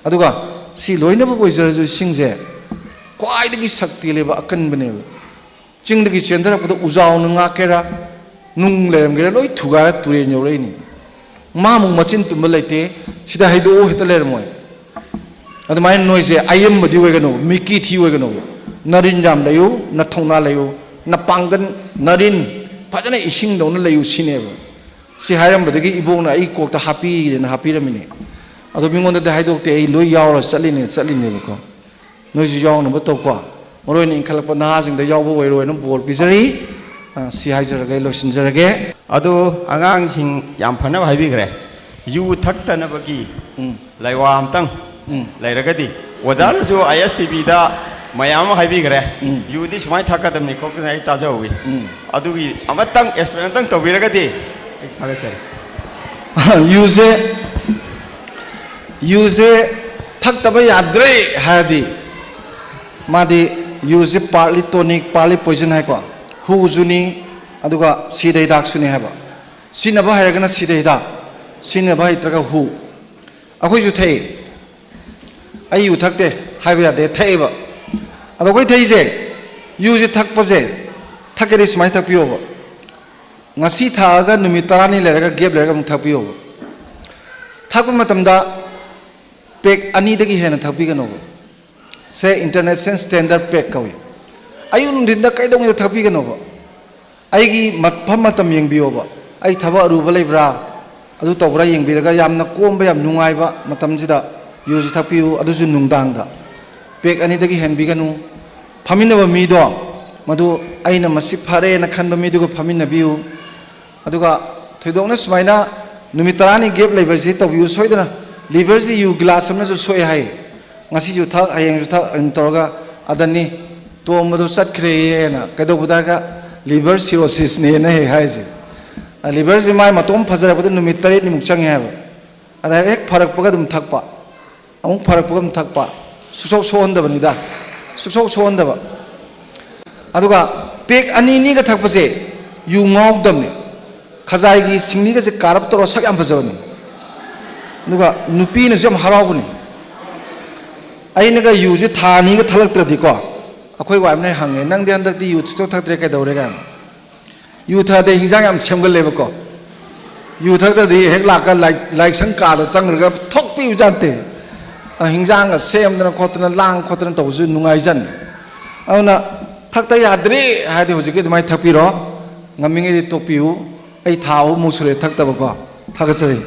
ꯑꯗꯨꯒ ꯁꯤ ꯂꯣꯏꯅꯃꯛ ꯑꯣꯏꯖꯔꯁꯨ ꯏꯁꯤꯡꯁꯦ ꯈ꯭ꯋꯥꯏꯗꯒꯤ ꯁꯛꯇꯤ ꯂꯩꯕ ꯑꯀꯟꯕꯅꯦꯕ꯫ ꯆꯤꯡꯗꯒꯤ ꯆꯦꯟꯊꯔꯛꯄꯗ ꯎꯖꯥꯎꯅ ꯉꯥꯛꯀꯦꯔꯥ, ꯅꯨꯡ ꯂꯩꯔꯝꯒꯦꯔꯥ, ꯂꯣꯏ ꯊꯨꯒꯥꯏꯔ ꯇꯨꯔꯦꯟ ꯌꯧꯔꯛꯏꯅꯤ꯫ ꯃꯥꯃꯨꯛ ꯃꯆꯤꯟ ꯇꯨꯝꯕ ꯂꯩꯇꯦ, ꯁꯤꯗ ꯍꯩꯗꯣꯛꯎ ꯍꯦꯛꯇ ꯂꯩꯔꯝꯃꯣꯏ꯫ ꯑꯗꯨꯃꯥꯏꯅ ꯅꯣꯏꯁꯦ ꯑꯌꯦꯝꯕꯗꯤ ꯑꯣꯏꯒꯅꯨ, ꯃꯤꯀꯤ ꯊꯤ ꯑꯣꯏꯒꯅꯨ꯫ ꯅꯔꯤꯟ ꯌꯥꯝ ꯂꯩꯌꯨ, ꯅꯊꯧꯅꯥ ꯂꯩꯌꯨ, ꯅꯄꯥꯡꯒꯜ, ꯅꯔꯤꯟ ꯐꯖꯅ ꯏꯁꯤꯡꯗꯧꯅ ꯂꯩꯌꯨ ꯁꯤꯅꯦꯕ꯫ ꯁꯤ ꯍꯥꯏꯔꯝꯕꯗꯒꯤ ꯏꯕꯣꯛꯅ ꯑꯩ ꯀꯣꯛꯇ ꯍꯥꯞꯄꯤꯔꯦꯅ ꯍꯥꯞꯄꯤꯔꯝꯃꯤꯅꯦ꯫ ꯑꯗꯣ ꯃꯤꯉꯣꯟꯗꯗꯤ ꯍꯥꯏꯗꯣꯛꯇꯦ, ꯑꯩ ꯂꯣꯏ ꯌꯥꯎꯔ ꯆꯠꯂꯤꯅꯦ, ꯆꯠꯂꯤꯅꯦꯕꯀꯣ꯫ ꯅꯣꯏꯁꯨ ꯌꯥꯎꯅꯕ ꯇꯧꯀꯣ꯫ ꯃꯔꯨ ꯑꯣꯏꯅ ꯏꯟꯈꯠꯂꯛꯄ ꯅꯍꯥꯁꯤꯡꯗ ꯌꯥꯎꯕ ꯑꯣꯏꯔꯣ ꯍꯥꯏꯅ ꯕꯣꯔ ꯄꯤꯖꯔꯤ꯫ ꯑ, ꯁꯤ ꯍꯥꯏꯖꯔꯒ ꯑꯩ ꯂꯣꯏꯁꯤꯟꯖꯔꯒꯦ꯫ ꯑꯗꯣ ꯑꯉꯥꯡꯁꯤꯡ ꯌꯥꯝ ꯐꯅꯕ ꯍꯥꯏꯕꯤꯈ꯭ꯔꯦ꯫ ꯌꯨ ꯊꯛꯇꯅꯕꯒꯤ ꯎꯝ꯫ ꯂꯩꯋꯥ ꯑꯝꯇꯪ ꯎꯝ꯫ ꯂꯩꯔꯒꯗꯤ, ꯑꯣꯖꯥꯅꯁꯨ ꯑꯥꯏ ꯑꯦꯁ ꯇꯤ ꯚꯤꯗ ꯃꯌꯥꯝ ꯑꯃ ꯍꯥꯏꯕꯤꯈ꯭ꯔꯦ꯫ ꯎꯝ꯫ ꯌꯨꯗꯤ ꯁꯨꯃꯥꯏꯅ ꯊꯛꯀꯗꯕꯅꯤ ꯈꯣꯠꯀꯗꯕꯅꯤ ꯑꯩ ꯇꯥꯖꯍꯧꯋꯤ꯫ ꯎꯝ꯫ ꯑꯗꯨꯒꯤ ꯑꯃꯇꯪ ꯑꯦꯛꯁꯄ꯭ꯂꯦꯟ ꯑꯝꯇꯪ ꯇꯧꯕꯤꯔꯒꯗꯤ ꯑꯩ ꯊꯥꯒꯠꯆꯔꯤ꯫ ꯌꯨꯁꯦ, ꯌꯨꯁꯦ ꯊꯛꯇꯕ ꯌꯥꯗ꯭ꯔꯦ ꯍꯥꯏꯔꯗꯤ, ꯃꯥꯗꯤ ꯌꯨꯁꯦ partly tonic, partly poison ꯍꯥꯏꯀꯣ꯫ ꯍꯨꯁꯨꯅꯤ, ꯑꯗꯨꯒ ꯁꯤꯗ ꯍꯤꯗꯥꯛꯁꯨꯅꯤ ꯍꯥꯏꯕ꯫ ꯁꯤꯖꯤꯟꯅꯕ ꯍꯩꯔꯒꯅ ꯁꯤꯗ ꯍꯤꯗꯥꯛ, ꯁꯤꯖꯤꯟꯅꯕ ꯍꯩꯇ꯭ꯔꯒ ꯍꯨ꯫ ꯑꯩꯈꯣꯏꯁꯨ ꯊꯛꯏ꯫ ꯑꯩ ꯌꯨ ꯊꯛꯇꯦ ꯍꯥꯏꯕ ꯌꯥꯗꯦ, ꯊꯛꯑꯦꯕ꯫ ꯑꯗꯣ ꯑꯩꯈꯣꯏ ꯊꯛꯏꯁꯦ, ꯌꯨꯁꯦ ꯊꯛꯄꯁꯦ, ꯊꯛꯀꯦꯗꯤ ꯁꯨꯃꯥꯏꯅ ꯊꯛꯄꯤꯌꯣꯕ꯫ ꯉꯁꯤ ꯊꯛꯑꯒ ꯅꯨꯃꯤꯠ ꯇꯔꯥꯅꯤ ꯂꯩꯔꯒ gap ꯂꯩꯔꯒ ꯑꯃꯨꯛ ꯊꯛꯄꯤꯌꯣꯕ꯫ ꯊꯛꯄ ꯃꯇꯝꯗ ꯄꯦꯛ ꯑꯅꯤꯗꯒꯤ ꯍꯦꯟꯅ ꯊꯛꯄꯤꯒꯅꯣꯕ꯫ ꯁꯦ international standard pack ꯀꯧꯏ꯫ ꯑꯌꯨꯛ ꯅꯨꯡꯊꯤꯟꯗ ꯀꯩꯗꯧꯉꯩꯗ ꯊꯛꯄꯤꯒꯅꯣꯕ꯫ ꯑꯩꯒꯤ ꯃꯐꯝ ꯃꯇꯝ ꯌꯦꯡꯕꯤꯌꯣꯕ꯫ ꯑꯩ ꯊꯕꯛ ꯑꯔꯨꯕ ꯂꯩꯕ꯭ꯔꯥ, ꯑꯗꯨ ꯇꯧꯕ꯭ꯔꯥ ꯌꯦꯡꯕꯤꯔꯒ ꯌꯥꯝꯅ ꯀꯣꯝꯕ, ꯌꯥꯝ ꯅꯨꯡꯉꯥꯏꯕ ꯃꯇꯝꯁꯤꯗ ꯌꯨꯁꯤ ꯊꯛꯄꯤꯌꯨ, ꯑꯗꯨꯁꯨ ꯅꯨꯡꯗꯥꯡꯗ꯫ ꯄꯦꯛ ꯑꯅꯤꯗꯒꯤ ꯍꯦꯟꯕꯤꯒꯅꯨ꯫ ꯐꯝꯃꯤꯟꯅꯕ ꯃꯤꯗꯣ, ꯃꯗꯨ ꯑꯩꯅ ꯃꯁꯤ ꯐꯔꯦꯅ ꯈꯟꯕ ꯃꯤꯗꯨꯒ ꯐꯝꯃꯤꯟꯅꯕꯤꯌꯨ꯫ ꯑꯗꯨꯒ ꯊꯣꯏꯗꯣꯛꯅ ꯁꯨꯃꯥꯏꯅ ꯅꯨꯃꯤꯠ ꯇꯔꯥꯅꯤ gap ꯂꯩꯕꯁꯤ ꯇꯧꯕꯤꯌꯨ ꯁꯣꯏꯗꯅ꯫ Liverꯁꯤ ꯌꯨ glass ꯑꯃꯅꯁꯨ ꯁꯣꯛꯑꯦ ꯍꯥꯏ꯫ ꯉꯁꯤꯁꯨ ꯊꯛ, ꯍꯌꯦꯡꯁꯨ ꯊꯛ ꯑꯗꯨꯝ ꯇꯧꯔꯒ ꯑꯗꯅꯤ ꯇꯣꯝꯕꯗꯣ ꯆꯠꯈ꯭ꯔꯦꯌꯦꯅ ꯀꯩꯗꯧꯕꯗꯒ liver cirrhosisꯅꯦꯅ ꯍꯦꯛ ꯍꯥꯏꯔꯤꯁꯦ꯫ ꯑ, liverꯁꯤ ꯃꯥꯏ ꯃꯇꯣꯝ ꯐꯖꯔꯛꯄꯗ ꯅꯨꯃꯤꯠ ꯇꯔꯦꯠꯅꯤꯃꯨꯛ ꯆꯪꯉꯦ ꯍꯥꯏꯕ꯫ ꯑꯗ ꯍꯦꯛ ꯐꯔꯛꯄꯒ ꯑꯗꯨꯝ ꯊꯛꯄ꯫ ꯑꯃꯨꯛ ꯐꯔꯛꯄꯒ ꯑꯗꯨꯝ ꯊꯛꯄ꯫ ꯁꯨꯛꯁꯣꯛ ꯁꯣꯛꯍꯟꯗꯕꯅꯤꯗ꯫ ꯁꯨꯛꯁꯣꯛ ꯁꯣꯛꯍꯟꯗꯕ꯫ ꯑꯗꯨꯒ ꯄꯦꯛ ꯑꯅꯤ ꯑꯅꯤꯒ ꯊꯛꯄꯁꯦ ꯌꯨ ꯉꯥꯎꯗꯕꯅꯤ꯫ ꯈꯖꯥꯏꯒꯤ ꯁꯤꯡꯂꯤꯒꯁꯦ ꯀꯥꯔꯞ ꯇꯧꯔ ꯁꯛ ꯌꯥꯝ ꯐꯖꯕꯅꯤ꯫ ꯑꯗꯨꯒ ꯅꯨꯄꯤꯅꯁꯨ ꯌꯥꯝ ꯍꯔꯥꯎꯕꯅꯤ꯫ ꯑꯩꯅꯒ ꯌꯨꯁꯦ ꯊꯥ ꯑꯅꯤꯒ ꯊꯛꯂꯛꯇ꯭ꯔꯗꯤꯀꯣ, ꯑꯩꯈꯣꯏ ꯋꯥꯏꯐꯅ ꯍꯪꯉꯦ, "ꯅꯪꯗꯤ ꯍꯟꯗꯛꯇꯤ ꯌꯨ ꯁꯨꯡꯊꯛ ꯊꯛꯇ꯭ꯔꯦ, ꯀꯩꯗꯧꯔꯦ?" ꯀꯥꯏꯅ꯫ ꯌꯨ ꯊꯛꯑꯗꯤ ꯍꯤꯟꯖꯥꯡ ꯌꯥꯝ ꯁꯦꯝꯒꯜꯂꯦꯕꯀꯣ꯫ ꯌꯨ ꯊꯛꯇ꯭ꯔꯗꯤ ꯍꯦꯛ ꯂꯥꯛꯑꯒ ꯂꯥꯏ-, ꯂꯥꯏꯁꯪ ꯀꯥꯗ ꯆꯪꯈ꯭ꯔꯒ ꯊꯣꯛꯄꯤꯕ ꯖꯥꯠ ꯅꯠꯇꯦ꯫ ꯑ, ꯍꯤꯟꯖꯥꯡꯒ ꯁꯦꯝꯗꯅ ꯈꯣꯠꯇꯅ, ꯂꯥꯡ ꯈꯣꯠꯇꯅ ꯇꯧꯕꯁꯨ ꯅꯨꯡꯉꯥꯏꯖꯥꯠꯅꯤ꯫ ꯑꯗꯨꯅ ꯊꯛꯇ ꯌꯥꯗ꯭ꯔꯦ ꯍꯥꯏꯔꯗꯤ ꯍꯧꯖꯤꯛꯀꯤ ꯑꯗꯨꯃꯥꯏꯅ ꯊꯛꯄꯤꯔꯣ꯫ ꯉꯝꯃꯤꯉꯩꯗꯤ ꯇꯣꯛꯄꯤꯌꯨ꯫ ꯑꯩ ꯊꯥ ꯑꯍꯨꯝꯃꯨꯛ ꯁꯨꯔꯦ ꯊꯛꯇꯕꯀꯣ꯫ ꯊꯥꯒꯠꯆꯔꯤ꯫